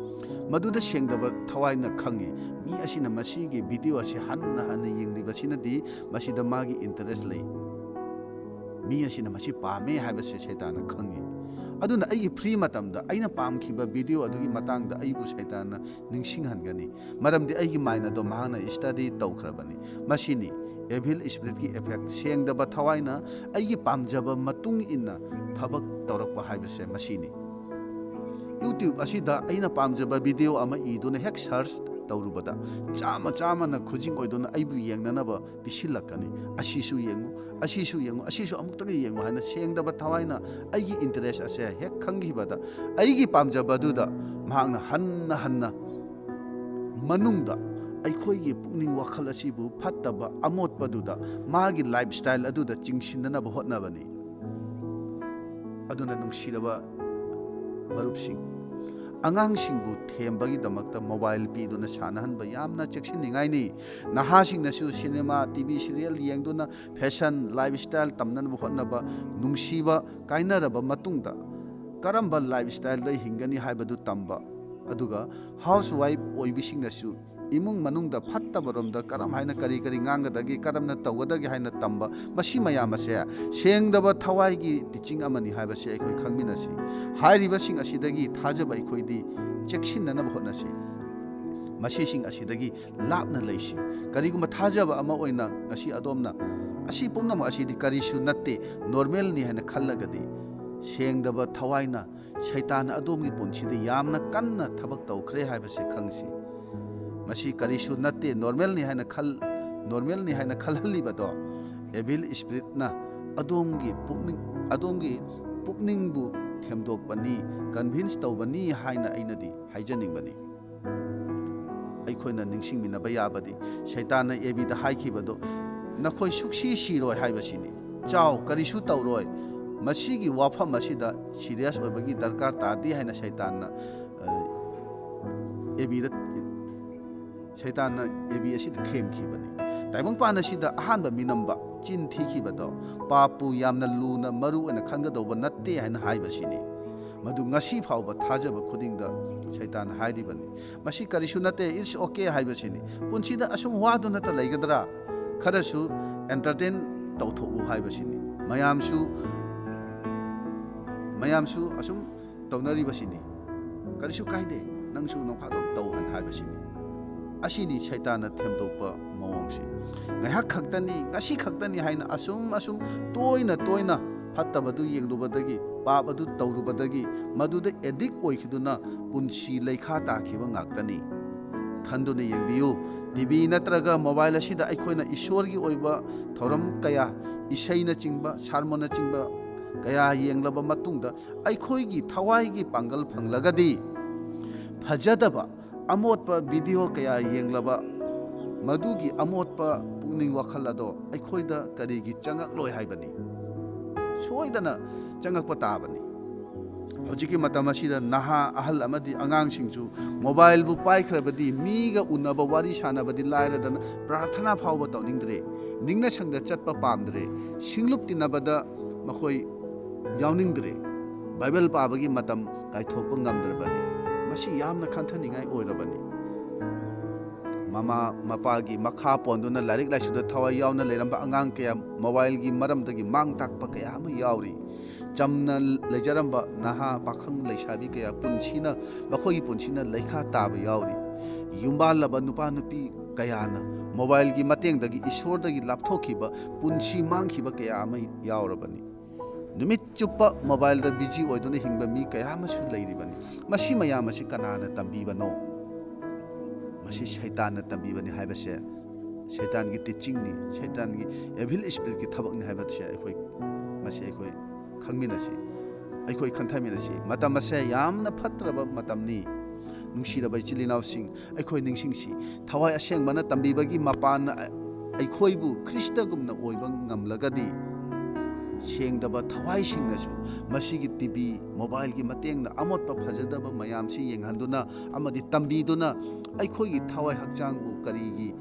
ꯃꯗꯨꯗ ꯁꯦꯡꯗꯕ ꯊꯋꯥꯏꯅ ꯈꯪꯏ, ꯃꯤ ꯑꯁꯤꯅ ꯃꯁꯤꯒꯤ ꯚꯤꯗꯤꯑꯣ ꯑꯁꯤ ꯍꯟꯅ ꯍꯟꯅ ꯌꯦꯡꯂꯤꯕꯁꯤꯅꯗꯤ ꯃꯁꯤꯗ ꯃꯥꯒꯤ ꯏꯟꯇꯔꯦꯁ ꯂꯩ, ꯃꯤ ꯑꯁꯤꯅ ꯃꯁꯤ ꯄꯥꯝꯃꯦ ꯍꯥꯏꯕꯁꯦ ꯁꯩꯇꯥꯟꯅ ꯈꯪꯏ꯫ ꯑꯗꯨꯅ ꯑꯩꯒꯤ free ꯃꯇꯝꯗ ꯑꯩꯅ ꯄꯥꯝꯈꯤꯕ video ꯑꯗꯨꯒꯤ ꯃꯇꯥꯡꯗ ꯑꯩꯕꯨ ꯁꯩꯇꯥꯟꯅ ꯅꯤꯡꯁꯤꯡꯍꯟꯒꯅꯤ꯫ ꯃꯔꯝꯗꯤ ꯑꯩꯒꯤ mind ꯑꯗꯣ ꯃꯍꯥꯛꯅ study ꯇꯧꯈ꯭ꯔꯕꯅꯤ꯫ ꯃꯁꯤꯅꯤ evil spiritꯀꯤ effect꯫ ꯁꯦꯡꯗꯕ ꯊꯋꯥꯏꯅ ꯑꯩꯒꯤ ꯄꯥꯝꯖꯕ ꯃꯇꯨꯡ ꯏꯟꯅ ꯊꯕꯛ ꯇꯧꯔꯛꯄ ꯍꯥꯏꯕꯁꯦ ꯃꯁꯤꯅꯤ꯫ YouTube ꯑꯁꯤꯗ ꯑꯩꯅ ꯄꯥꯝꯖꯕ video ꯑꯃ ꯏꯗꯨꯅ ꯍꯦꯛ search ꯇꯧꯔꯨꯕꯗ, ꯆꯥꯝꯃ ꯆꯥꯝꯃꯅ ꯈꯨꯖꯤꯡ ꯑꯣꯏꯗꯨꯅ ꯑꯩꯕꯨ ꯌꯦꯡꯅꯅꯕ ꯄꯤꯁꯤꯜꯂꯛꯀꯅꯤ꯫ "ꯑꯁꯤꯁꯨ ꯌꯦꯡꯉꯨ, ꯑꯁꯤꯁꯨ ꯌꯦꯡꯉꯨ, ꯑꯁꯤꯁꯨ ꯑꯃꯨꯛꯇꯒ ꯌꯦꯡꯉꯨ" ꯍꯥꯏꯅ ꯁꯦꯡꯗꯕ ꯊꯋꯥꯏꯅ ꯑꯩꯒꯤ interest ꯑꯁꯦ ꯍꯦꯛ ꯈꯪꯈꯤꯕꯗ, ꯑꯩꯒꯤ ꯄꯥꯝꯖꯕꯗꯨꯗ ꯃꯍꯥꯛꯅ ꯍꯟꯅ ꯍꯟꯅ ꯃꯅꯨꯡꯗ ꯑꯩꯈꯣꯏꯒꯤ ꯄꯨꯛꯅꯤꯡ ꯋꯥꯈꯜ ꯑꯁꯤꯕꯨ ꯐꯠꯇꯕ ꯑꯃꯣꯠꯄꯗꯨꯗ ꯃꯥꯒꯤ lifestyle ꯑꯗꯨꯗ ꯆꯤꯡꯁꯤꯟꯅꯅꯕ ꯍꯣꯠꯅꯕꯅꯤ꯫ ꯑꯗꯨꯅ ꯅꯨꯡꯁꯤꯔꯕ ꯃꯔꯨꯞꯁꯤꯡ, ꯑꯉꯥꯡꯁꯤꯡꯕꯨ ꯊꯦꯝꯕꯒꯤꯗꯃꯛꯇ mobile ꯄꯤꯗꯨꯅ ꯁꯥꯟꯅꯍꯟꯕ ꯌꯥꯝꯅ ꯆꯦꯛꯁꯤꯟꯅꯤꯡꯉꯥꯏꯅꯤ꯫ ꯅꯍꯥꯁꯤꯡꯅꯁꯨ cinema, TV serial ꯌꯦꯡꯗꯨꯅ fashion, lifestyle ꯇꯝꯅꯅꯕ ꯍꯣꯠꯅꯕ, ꯅꯨꯡꯁꯤꯕ ꯀꯥꯏꯅꯔꯕ ꯃꯇꯨꯡꯗ ꯀꯔꯝꯕ lifestyleꯗ ꯍꯤꯡꯒꯅꯤ ꯍꯥꯏꯕꯗꯨ ꯇꯝꯕ, ꯑꯗꯨꯒ housewife ꯑꯣꯏꯕꯤꯁꯤꯡꯅꯁꯨ ꯏꯃꯨꯡ ꯃꯅꯨꯡꯗ ꯐꯠꯇꯕꯔꯣꯝꯗ ꯀꯔꯝ ꯍꯥꯏꯅ ꯀꯔꯤ ꯀꯔꯤ ꯉꯥꯡꯒꯗꯒꯦ, ꯀꯔꯝꯅ ꯇꯧꯒꯗꯒꯦ ꯍꯥꯏꯅ ꯇꯝꯕ, ꯃꯁꯤ ꯃꯌꯥꯝ ꯑꯁꯦ ꯁꯦꯡꯗꯕ ꯊꯋꯥꯏꯒꯤ teaching ꯑꯃꯅꯤ ꯍꯥꯏꯕꯁꯦ ꯑꯩꯈꯣꯏ ꯈꯪꯃꯤꯟꯅꯁꯤ꯫ ꯍꯥꯏꯔꯤꯕꯁꯤꯡ ꯑꯁꯤꯗꯒꯤ ꯊꯥꯖꯕ ꯑꯩꯈꯣꯏꯗꯤ ꯆꯦꯛꯁꯤꯟꯅꯅꯕ ꯍꯣꯠꯅꯁꯤ꯫ ꯃꯁꯤꯁꯤꯡ ꯑꯁꯤꯗꯒꯤ ꯂꯥꯞꯅ ꯂꯩꯁꯤ꯫ ꯀꯔꯤꯒꯨꯝꯕ ꯊꯥꯖꯕ ꯑꯃ ꯑꯣꯏꯅ ꯉꯁꯤ ꯑꯗꯣꯝꯅ "ꯑꯁꯤ ꯄꯨꯝꯅꯃꯛ ꯑꯁꯤꯗꯤ ꯀꯔꯤꯁꯨ ꯅꯠꯇꯦ, normalꯅꯤ" ꯍꯥꯏꯅ ꯈꯜꯂꯒꯗꯤ, ꯁꯦꯡꯗꯕ ꯊꯋꯥꯏꯅ ꯁꯩꯇꯥꯟꯅ ꯑꯗꯣꯝꯒꯤ ꯄꯨꯟꯁꯤꯗ ꯌꯥꯝꯅ ꯀꯟꯅ ꯊꯕꯛ ꯇꯧꯈ꯭ꯔꯦ ꯍꯥꯏꯕꯁꯤ ꯈꯪꯁꯤ꯫ ꯃꯁꯤ ꯀꯔꯤꯁꯨ ꯅꯠꯇꯦ, normalꯅꯤ ꯍꯥꯏꯅ ꯈꯜ-, normalꯅꯤ ꯍꯥꯏꯅ ꯈꯜꯍꯜꯂꯤꯕꯗꯣ evil spiritꯅ ꯑꯗꯣꯝꯒꯤ ꯄꯨꯛꯅꯤꯡ, ꯑꯗꯣꯝꯒꯤ ꯄꯨꯛꯅꯤꯡꯕꯨ ꯊꯦꯝꯗꯣꯛꯄꯅꯤ, convince ꯇꯧꯕꯅꯤ ꯍꯥꯏꯅ ꯑꯩꯅꯗꯤ ꯍꯥꯏꯖꯅꯤꯡꯕꯅꯤ꯫ ꯑꯩꯈꯣꯏꯅ ꯅꯤꯡꯁꯤꯡꯃꯤꯟꯅꯕ ꯌꯥꯕꯗꯤ, ꯁꯩꯇꯥꯟꯅ ꯑꯦꯕꯤꯗ ꯍꯥꯏꯈꯤꯕꯗꯣ, "ꯅꯈꯣꯏ ꯁꯨꯛꯁꯤ ꯁꯤꯔꯣꯏ" ꯍꯥꯏꯕꯁꯤꯅꯤ꯫ "ꯆꯥꯎ, ꯀꯔꯤꯁꯨ ꯇꯧꯔꯣꯏ"꯫ ꯃꯁꯤꯒꯤ ꯋꯥꯐꯝ ꯑꯁꯤꯗ serious ꯑꯣꯏꯕꯒꯤ ꯗꯔꯀꯥꯔ ꯇꯥꯗꯦ ꯍꯥꯏꯅ ꯁꯩꯇꯥꯟꯅ, ꯑ, ꯑꯦꯕꯤꯗ, ꯁꯩꯇꯥꯟꯅ ꯑꯦꯕꯤ ꯑꯁꯤꯗ ꯊꯦꯝꯈꯤꯕꯅꯤ꯫ ꯇꯥꯏꯕꯪꯄꯥꯟ ꯑꯁꯤꯗ ꯑꯍꯥꯟꯕ ꯃꯤꯅꯝꯕ ꯆꯤꯟ ꯊꯤꯈꯤꯕꯗꯣ ꯄꯥꯞꯄꯨ ꯌꯥꯝꯅ ꯂꯨꯅ ꯃꯔꯨ ꯑꯣꯏꯅ ꯈꯟꯒꯗꯧꯕ ꯅꯠꯇꯦ ꯍꯥꯏꯅ ꯍꯥꯏꯕꯁꯤꯅꯤ꯫ ꯃꯗꯨ ꯉꯁꯤ ꯐꯥꯎꯕ ꯊꯥꯖꯕ ꯈꯨꯗꯤꯡꯗ ꯁꯩꯇꯥꯟꯅ ꯍꯥꯏꯔꯤꯕꯅꯤ꯫ "ꯃꯁꯤ ꯀꯔꯤꯁꯨ ꯅꯠꯇꯦ, it's okay" ꯍꯥꯏꯕꯁꯤꯅꯤ꯫ ꯄꯨꯟꯁꯤꯗ ꯑꯁꯨꯝ ꯋꯥꯗꯨꯅꯇ ꯂꯩꯒꯗ꯭ꯔꯥ? ꯈꯔꯁꯨ entertain ꯇꯧꯊꯣꯛꯎ ꯍꯥꯏꯕꯁꯤꯅꯤ꯫ ꯃꯌꯥꯝꯁꯨ ꯃꯌꯥꯝꯁꯨ ꯑꯁꯨꯝ ꯇꯧꯅꯔꯤꯕꯁꯤꯅꯤ꯫ ꯀꯔꯤꯁꯨ ꯀꯥꯏꯗꯦ, ꯅꯪꯁꯨ ꯅꯣꯡꯐꯥꯗꯣꯛ ꯇꯧꯍꯟ ꯍꯥꯏꯕꯁꯤꯅꯤ꯫ ꯑꯁꯤꯅꯤ ꯁꯩꯇꯥꯟꯅ ꯊꯦꯝꯗꯣꯛꯄ ꯃꯑꯣꯡꯁꯤ꯫ ꯉꯥꯏꯍꯥꯛ ꯈꯛꯇꯅꯤ, ꯉꯁꯤ ꯈꯛꯇꯅꯤ ꯍꯥꯏꯅ ꯑꯁꯨꯝ ꯑꯁꯨꯝ ꯇꯣꯏꯅ ꯇꯣꯏꯅ ꯐꯠꯇꯕꯗꯨ ꯌꯦꯡꯂꯨꯕꯗꯒꯤ, ꯄꯥꯞ ꯑꯗꯨ ꯇꯧꯔꯨꯕꯗꯒꯤ ꯃꯗꯨꯗ ꯑꯦꯗꯤꯛ ꯑꯣꯏꯈꯤꯗꯨꯅ ꯄꯨꯟꯁꯤ ꯂꯩꯈꯥ ꯇꯥꯈꯤꯕ ꯉꯥꯛꯇꯅꯤ꯫ ꯈꯟꯗꯨꯅ ꯌꯦꯡꯕꯤꯌꯨ, ꯇꯤ ꯚꯤ ꯅꯠꯇ꯭ꯔꯒ ꯃꯣꯕꯥꯏꯜ ꯑꯁꯤꯗ ꯑꯩꯈꯣꯏꯅ ꯏꯁꯣꯔꯒꯤ ꯑꯣꯏꯕ ꯊꯧꯔꯝ ꯀꯌꯥ, ꯏꯁꯩꯅꯆꯤꯡꯕ, ꯁꯥꯔꯃꯣꯟꯅꯆꯤꯡꯕ ꯀꯌꯥ ꯌꯦꯡꯂꯕ ꯃꯇꯨꯡꯗ ꯑꯩꯈꯣꯏꯒꯤ ꯊꯋꯥꯏꯒꯤ ꯄꯥꯡꯒꯜ ꯐꯪꯂꯒꯗꯤ, ꯐꯖꯗꯕ ꯑꯃꯣꯠꯄ ꯚꯤꯗꯤꯑꯣ ꯀꯌꯥ ꯌꯦꯡꯂꯕ ꯃꯗꯨꯒꯤ ꯑꯃꯣꯠꯄ ꯄꯨꯛꯅꯤꯡ ꯋꯥꯈꯜ ꯑꯗꯣ ꯑꯩꯈꯣꯏꯗ ꯀꯔꯤꯒꯤ ꯆꯪꯉꯛꯂꯣꯏ ꯍꯥꯏꯕꯅꯤ? ꯁꯣꯏꯗꯅ ꯆꯪꯉꯛꯄ ꯇꯥꯕꯅꯤ꯫ ꯍꯧꯖꯤꯛꯀꯤ ꯃꯇꯝ ꯑꯁꯤꯗ ꯅꯍꯥ, ꯑꯍꯜ ꯑꯃꯗꯤ ꯑꯉꯥꯡꯁꯤꯡꯁꯨ ꯃꯣꯕꯥꯏꯜꯕꯨ ꯄꯥꯏꯈ꯭ꯔꯕꯗꯤ ꯃꯤꯒ ꯎꯅꯕ, ꯋꯥꯔꯤ ꯁꯥꯟꯅꯕꯗꯤ ꯂꯥꯏꯔꯗꯅ ꯄ꯭ꯔꯥꯔꯊꯅꯥ ꯐꯥꯎꯕ ꯇꯧꯅꯤꯡꯗ꯭ꯔꯦ, ꯅꯤꯡꯅ ꯁꯪꯗ ꯆꯠꯄ ꯄꯥꯝꯗ꯭ꯔꯦ, ꯁꯤꯡꯂꯨꯞ ꯇꯤꯟꯅꯕꯗ ꯃꯈꯣꯏ ꯌꯥꯎꯅꯤꯡꯗ꯭ꯔꯦ꯫ ꯕꯥꯏꯕꯜ ꯄꯥꯕꯒꯤ ꯃꯇꯝ ꯀꯥꯏꯊꯣꯛꯄ ꯉꯝꯗ꯭ꯔꯕꯅꯤ꯫ ꯃꯁꯤ ꯌꯥꯝꯅ ꯈꯟꯊꯅꯤꯡꯉꯥꯏ ꯑꯣꯏꯔꯕꯅꯤ꯫ ꯃꯃꯥ ꯃꯄꯥꯒꯤ ꯃꯈꯥ ꯄꯣꯟꯗꯨꯅ ꯂꯥꯏꯔꯤꯛ ꯂꯥꯏꯁꯨꯗ ꯊꯋꯥꯏ ꯌꯥꯎꯅ ꯂꯩꯔꯝꯕ ꯑꯉꯥꯡ ꯀꯌꯥ ꯃꯣꯕꯥꯏꯜꯒꯤ ꯃꯔꯝꯗꯒꯤ ꯃꯥꯡ ꯇꯥꯛꯄ ꯀꯌꯥ ꯑꯃ ꯌꯥꯎꯔꯤ꯫ ꯆꯝꯅ ꯂꯩꯖꯔꯝꯕ ꯅꯍꯥ, ꯄꯥꯈꯪ, ꯂꯩꯁꯥꯕꯤ ꯀꯌꯥ ꯄꯨꯟꯁꯤꯅ, ꯃꯈꯣꯏꯒꯤ ꯄꯨꯟꯁꯤꯅ ꯂꯩꯈꯥ ꯇꯥꯕ ꯌꯥꯎꯔꯤ꯫ ꯌꯨꯝꯕꯥꯜꯂꯕ ꯅꯨꯄꯥ ꯅꯨꯄꯤ ꯀꯌꯥꯅ ꯃꯣꯕꯥꯏꯜꯒꯤ ꯃꯇꯦꯡꯗꯒꯤ ꯏꯁꯣꯔꯗꯒꯤ ꯂꯥꯞꯊꯣꯛꯈꯤꯕ, ꯄꯨꯟꯁꯤ ꯃꯥꯡꯈꯤꯕ ꯀꯌꯥ ꯑꯃ ꯌꯥꯎꯔꯕꯅꯤ꯫ ꯅꯨꯃꯤꯠ ꯆꯨꯞꯄ ꯃꯣꯕꯥꯏꯜꯗ ꯕꯤꯖꯤ ꯑꯣꯏꯗꯨꯅ ꯍꯤꯡꯕ ꯃꯤ ꯀꯌꯥ ꯑꯃꯁꯨ ꯂꯩꯔꯤꯕꯅꯤ꯫ ꯃꯁꯤ ꯃꯌꯥꯝ ꯑꯁꯤ ꯀꯅꯥꯅ ꯇꯝꯕꯤꯕꯅꯣ? ꯃꯁꯤ ꯁꯩꯇꯥꯟꯅ ꯇꯝꯕꯤꯕꯅꯤ ꯍꯥꯏꯕꯁꯦ, ꯁꯩꯇꯥꯟꯒꯤ ꯇꯤꯆꯤꯡꯅꯤ, ꯁꯩꯇꯥꯟꯒꯤ ꯑꯦꯚꯤꯜ ꯏꯁꯄꯤꯔꯤꯠꯀꯤ ꯊꯕꯛꯅꯤ ꯍꯥꯏꯕꯁꯦ ꯑꯩꯈꯣꯏ, ꯃꯁꯤ ꯑꯩꯈꯣꯏ ꯈꯪꯃꯤꯟꯅꯁꯤ, ꯑꯩꯈꯣꯏ ꯈꯟꯊꯃꯤꯟꯅꯁꯤ꯫ ꯃꯇꯝ ꯑꯁꯦ ꯌꯥꯝꯅ ꯐꯠꯇ꯭ꯔꯕ ꯃꯇꯝꯅꯤ꯫ ꯅꯨꯡꯁꯤꯔꯕ ꯏꯆꯤꯜ ꯏꯅꯥꯎꯁꯤꯡ, ꯑꯩꯈꯣꯏ ꯅꯤꯡꯁꯤꯡꯁꯤ꯫ ꯊꯋꯥꯏ ꯑꯁꯦꯡꯕꯅ ꯇꯝꯕꯤꯕꯒꯤ ꯃꯄꯥꯟꯅ ꯑꯩꯈꯣꯏꯕꯨ ꯈ꯭ꯔꯤꯁꯇꯒꯨꯝꯅ ꯑꯣꯏꯕ ꯉꯝꯂꯒꯗꯤ, ꯁꯦꯡꯗꯕ ꯊꯋꯥꯏꯁꯤꯡꯅꯁꯨ ꯃꯁꯤꯒꯤ ꯇꯤ ꯚꯤ, ꯃꯣꯕꯥꯏꯜꯒꯤ ꯃꯇꯦꯡꯅ ꯑꯃꯣꯠꯄ ꯐꯖꯗꯕ ꯃꯌꯥꯝꯁꯤ ꯌꯦꯡꯍꯟꯗꯨꯅ ꯑꯃꯗꯤ ꯇꯝꯕꯤꯗꯨꯅ ꯑꯩꯈꯣꯏꯒꯤ ꯊꯋꯥꯏ ꯍꯛꯆꯥꯡꯕꯨ ꯀꯔꯤꯒꯤ,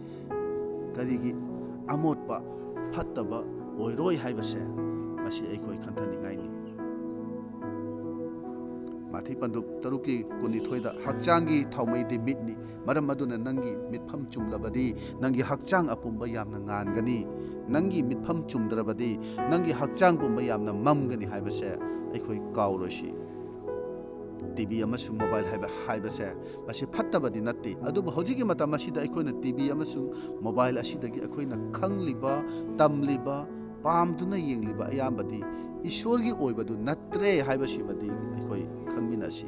ꯀꯔꯤꯒꯤ ꯑꯃꯣꯠꯄ, ꯐꯠꯇꯕ ꯑꯣꯏꯔꯣꯏ ꯍꯥꯏꯕꯁꯦ ꯃꯁꯤ ꯑꯩꯈꯣꯏ ꯈꯟꯊꯅꯤꯡꯉꯥꯏꯅꯤ꯫ ꯃꯥꯊꯤ ꯄꯟꯗꯨꯞ ꯇꯔꯨꯛꯀꯤ ꯀꯨꯟꯅꯤꯊꯣꯏꯗ, "ꯍꯛꯆꯥꯡꯒꯤ ꯊꯥꯎꯃꯩꯗꯤ ꯃꯤꯠꯅꯤ, ꯃꯔꯝ ꯑꯗꯨꯅ ꯅꯪꯒꯤ ꯃꯤꯠꯐꯝ ꯆꯨꯝꯂꯕꯗꯤ ꯅꯪꯒꯤ ꯍꯛꯆꯥꯡ ꯑꯄꯨꯝꯕ ꯌꯥꯝꯅ ꯉꯥꯟꯒꯅꯤ, ꯅꯪꯒꯤ ꯃꯤꯠꯐꯝ ꯆꯨꯝꯗ꯭ꯔꯕꯗꯤ ꯅꯪꯒꯤ ꯍꯛꯆꯥꯡ ꯄꯨꯝꯕ ꯌꯥꯝꯅ ꯃꯝꯒꯅꯤ" ꯍꯥꯏꯕꯁꯦ ꯑꯩꯈꯣꯏ ꯀꯥꯎꯔꯣꯏꯁꯤ꯫ ꯇꯤ ꯚꯤ ꯑꯃꯁꯨꯡ ꯃꯣꯕꯥꯏꯜ ꯍꯥꯏꯕ, ꯍꯥꯏꯕꯁꯦ ꯃꯁꯤ ꯐꯠꯇꯕꯗꯤ ꯅꯠꯇꯦ, ꯑꯗꯨꯕꯨ ꯍꯧꯖꯤꯛꯀꯤ ꯃꯇꯝ ꯑꯁꯤꯗ ꯑꯩꯈꯣꯏꯅ ꯇꯤ ꯚꯤ ꯑꯃꯁꯨꯡ ꯃꯣꯕꯥꯏꯜ ꯑꯁꯤꯗꯒꯤ ꯑꯩꯈꯣꯏꯅ ꯈꯪꯂꯤꯕ, ꯇꯝꯂꯤꯕ, ꯄꯥꯝꯗꯨꯅ ꯌꯦꯡꯂꯤꯕ ꯑꯌꯥꯝꯕꯗꯤ ꯏꯁꯣꯔꯒꯤ ꯑꯣꯏꯕꯗꯨ ꯅꯠꯇ꯭ꯔꯦ ꯍꯥꯏꯕꯁꯤꯃꯗꯤ ꯑꯩꯈꯣꯏ ꯈꯪꯃꯤꯟꯅꯁꯤ꯫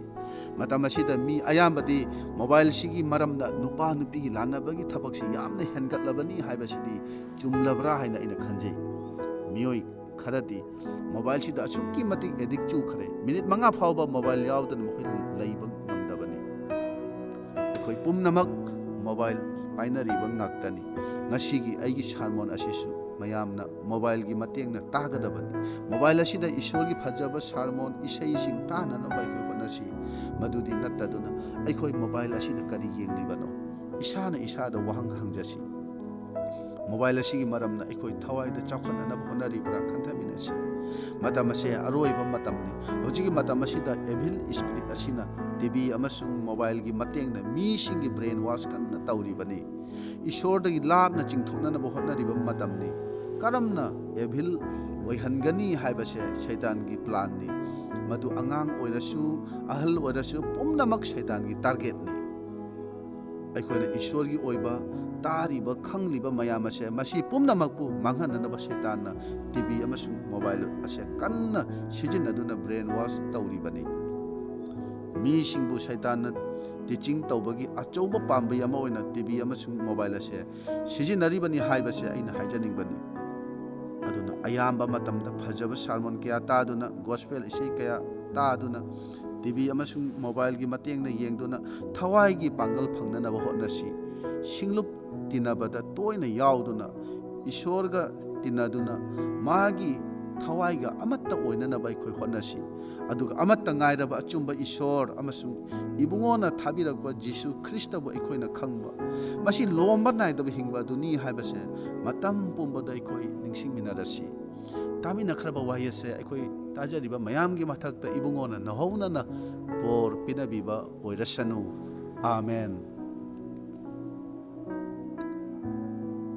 ꯃꯇꯝ ꯑꯁꯤꯗ ꯃꯤ ꯑꯌꯥꯝꯕꯗꯤ ꯃꯣꯕꯥꯏꯜꯁꯤꯒꯤ ꯃꯔꯝꯗ ꯅꯨꯄꯥ ꯅꯨꯄꯤꯒꯤ ꯂꯥꯟꯅꯕꯒꯤ ꯊꯕꯛꯁꯤ ꯌꯥꯝꯅ ꯍꯦꯟꯒꯠꯂꯕꯅꯤ ꯍꯥꯏꯕꯁꯤꯗꯤ ꯆꯨꯝꯂꯕ꯭ꯔꯥ ꯍꯥꯏꯅ ꯑꯩꯅ ꯈꯟꯖꯩ꯫ ꯃꯤꯑꯣꯏ ꯈꯔꯗꯤ ꯃꯣꯕꯥꯏꯜꯁꯤꯗ ꯑꯁꯨꯛꯀꯤ ꯃꯇꯤꯛ ꯑꯦꯗꯤꯛ ꯆꯨꯈ꯭ꯔꯦ, ꯃꯤꯅꯤꯠ ꯃꯉꯥ ꯐꯥꯎꯕ ꯃꯣꯕꯥꯏꯜ ꯌꯥꯎꯗꯅ ꯃꯈꯣꯏ ꯂꯩꯕ ꯉꯝꯗꯕꯅꯤ꯫ ꯑꯩꯈꯣꯏ ꯄꯨꯝꯅꯃꯛ ꯃꯣꯕꯥꯏꯜ ꯄꯥꯏꯅꯔꯤꯕ ꯉꯥꯛꯇꯅꯤ꯫ ꯉꯁꯤꯒꯤ ꯑꯩꯒꯤ ꯁꯥꯔꯃꯣꯟ ꯑꯁꯤꯁꯨ ꯃꯌꯥꯝꯅ ꯃꯣꯕꯥꯏꯜꯒꯤ ꯃꯇꯦꯡꯅ ꯇꯥꯒꯗꯕꯅꯤ꯫ ꯃꯣꯕꯥꯏꯜ ꯑꯁꯤꯗ ꯏꯁꯣꯔꯒꯤ ꯐꯖꯕ ꯁꯥꯔꯃꯣꯟ, ꯏꯁꯩꯁꯤꯡ ꯇꯥꯅꯅꯕ ꯑꯩꯈꯣꯏ ꯍꯣꯠꯅꯁꯤ꯫ ꯃꯗꯨꯗꯤ ꯅꯠꯇꯗꯨꯅ ꯑꯩꯈꯣꯏ ꯃꯣꯕꯥꯏꯜ ꯑꯁꯤꯗ ꯀꯔꯤ ꯌꯦꯡꯂꯤꯕꯅꯣ? ꯏꯁꯥꯅ ꯏꯁꯥꯗ ꯋꯥꯍꯪ ꯍꯪꯖꯁꯤ꯫ ꯃꯣꯕꯥꯏꯜ ꯑꯁꯤꯒꯤ ꯃꯔꯝꯅ ꯑꯩꯈꯣꯏ ꯊꯋꯥꯏꯗ ꯆꯥꯎꯈꯠꯅꯅꯕ ꯍꯣꯠꯅꯔꯤꯕ꯭ꯔꯥ ꯈꯟꯊꯃꯤꯟꯅꯁꯤ꯫ ꯃꯇꯝ ꯑꯁꯦ ꯑꯔꯣꯏꯕ ꯃꯇꯝꯅꯤ꯫ ꯍꯧꯖꯤꯛꯀꯤ ꯃꯇꯝ ꯑꯁꯤꯗ ꯑꯦꯚꯤꯜ ꯏꯁꯄꯤꯔꯤꯠ ꯑꯁꯤꯅ ꯇꯤ ꯚꯤ ꯑꯃꯁꯨꯡ ꯃꯣꯕꯥꯏꯜꯒꯤ ꯃꯇꯦꯡꯅ ꯃꯤꯁꯤꯡꯒꯤ ꯕ꯭ꯔꯦꯟ ꯋꯥꯁ ꯀꯟꯅ ꯇꯧꯔꯤꯕꯅꯤ꯫ ꯏꯁꯣꯔꯗꯒꯤ ꯂꯥꯞꯅ ꯆꯤꯡꯊꯣꯛꯅꯅꯕ ꯍꯣꯠꯅꯔꯤꯕ ꯃꯇꯝꯅꯤ꯫ ꯀꯔꯝꯅ ꯑꯦꯚꯤꯜ ꯑꯣꯏꯍꯟꯒꯅꯤ ꯍꯥꯏꯕꯁꯦ ꯁꯩꯇꯥꯟꯒꯤ ꯄ꯭ꯂꯥꯟꯅꯤ꯫ ꯃꯗꯨ ꯑꯉꯥꯡ ꯑꯣꯏꯔꯁꯨ, ꯑꯍꯜ ꯑꯣꯏꯔꯁꯨ, ꯄꯨꯝꯅꯃꯛ ꯁꯩꯇꯥꯟꯒꯤ ꯇꯥꯔꯒꯦꯠꯅꯤ꯫ ꯑꯩꯈꯣꯏꯅ ꯏꯁꯣꯔꯒꯤ ꯑꯣꯏꯕ ꯇꯥꯔꯤꯕ, ꯈꯪꯂꯤꯕ ꯃꯌꯥꯝ ꯑꯁꯦ, ꯃꯁꯤ ꯄꯨꯝꯅꯃꯛꯄꯨ ꯃꯥꯡꯍꯟꯅꯅꯕ ꯁꯩꯇꯥꯟꯅ ꯇꯤ ꯚꯤ ꯑꯃꯁꯨꯡ ꯃꯣꯕꯥꯏꯜ ꯑꯁꯦ ꯀꯟꯅ ꯁꯤꯖꯤꯟꯅꯗꯨꯅ ꯕ꯭ꯔꯦꯟ ꯋꯥꯁ ꯇꯧꯔꯤꯕꯅꯤ꯫ ꯃꯤꯁꯤꯡꯕꯨ ꯁꯩꯇꯥꯟꯅ ꯇꯤꯆꯤꯡ ꯇꯧꯕꯒꯤ ꯑꯆꯧꯕ ꯄꯥꯝꯕꯩ ꯑꯃ ꯑꯣꯏꯅ ꯇꯤ ꯚꯤ ꯑꯃꯁꯨꯡ ꯃꯣꯕꯥꯏꯜ ꯑꯁꯦ ꯁꯤꯖꯤꯟꯅꯔꯤꯕꯅꯤ ꯍꯥꯏꯕꯁꯦ ꯑꯩꯅ ꯍꯥꯏꯖꯅꯤꯡꯕꯅꯤ꯫ ꯑꯗꯨꯅ ꯑꯌꯥꯝꯕ ꯃꯇꯝꯗ ꯐꯖꯕ ꯁꯥꯔꯃꯣꯟ ꯀꯌꯥ ꯇꯥꯗꯨꯅ, ꯒꯣꯁꯄꯦꯜ ꯏꯁꯩ ꯀꯌꯥ ꯇꯥꯗꯨꯅ, ꯇꯤ ꯚꯤ ꯑꯃꯁꯨꯡ ꯃꯣꯕꯥꯏꯜꯒꯤ ꯃꯇꯦꯡꯅ ꯌꯦꯡꯗꯨꯅ ꯊꯋꯥꯏꯒꯤ ꯄꯥꯡꯒꯜ ꯐꯪꯅꯅꯕ ꯍꯣꯠꯅꯁꯤ꯫ ꯁꯤꯡꯂꯨꯞ ꯇꯤꯟꯅꯕꯗ ꯇꯣꯏꯅ ꯌꯥꯎꯗꯨꯅ, ꯏꯁꯣꯔꯒ ꯇꯤꯟꯅꯗꯨꯅ, ꯃꯥꯒꯤ ꯊꯋꯥꯏꯒ ꯑꯃꯠꯇ ꯑꯣꯏꯅꯅꯕ ꯑꯩꯈꯣꯏ ꯍꯣꯠꯅꯁꯤ꯫ ꯑꯗꯨꯒ ꯑꯃꯠꯇ ꯉꯥꯏꯔꯕ ꯑꯆꯨꯝꯕ ꯏꯁꯣꯔ ꯑꯃꯁꯨꯡ ꯏꯕꯨꯡꯉꯣꯅ ꯊꯥꯕꯤꯔꯛꯄ ꯖꯤꯁꯨ ꯈ꯭ꯔꯤꯁꯇꯕꯨ ꯑꯩꯈꯣꯏꯅ ꯈꯪꯕ, ꯃꯁꯤ ꯂꯣꯝꯕ ꯅꯥꯏꯗꯕ ꯍꯤꯡꯕ ꯑꯗꯨꯅꯤ ꯍꯥꯏꯕꯁꯦ ꯃꯇꯝ ꯄꯨꯝꯕꯗ ꯑꯩꯈꯣꯏ ꯅꯤꯡꯁꯤꯡꯃꯤꯟꯅꯔꯁꯤ꯫ ꯇꯥꯃꯤꯟꯅꯈ꯭ꯔꯕ ꯋꯥꯍꯩ ꯑꯁꯦ ꯑꯩꯈꯣꯏ ꯇꯥꯖꯔꯤꯕ ꯃꯌꯥꯝꯒꯤ ꯃꯊꯛꯇ ꯏꯕꯨꯡꯉꯣꯅ ꯅꯧꯍꯧꯅꯅ ꯕꯣꯔ ꯄꯤꯅꯕꯤꯕ ꯑꯣꯏꯔꯁꯅꯨ꯫ ꯑꯥꯃꯦꯟ꯫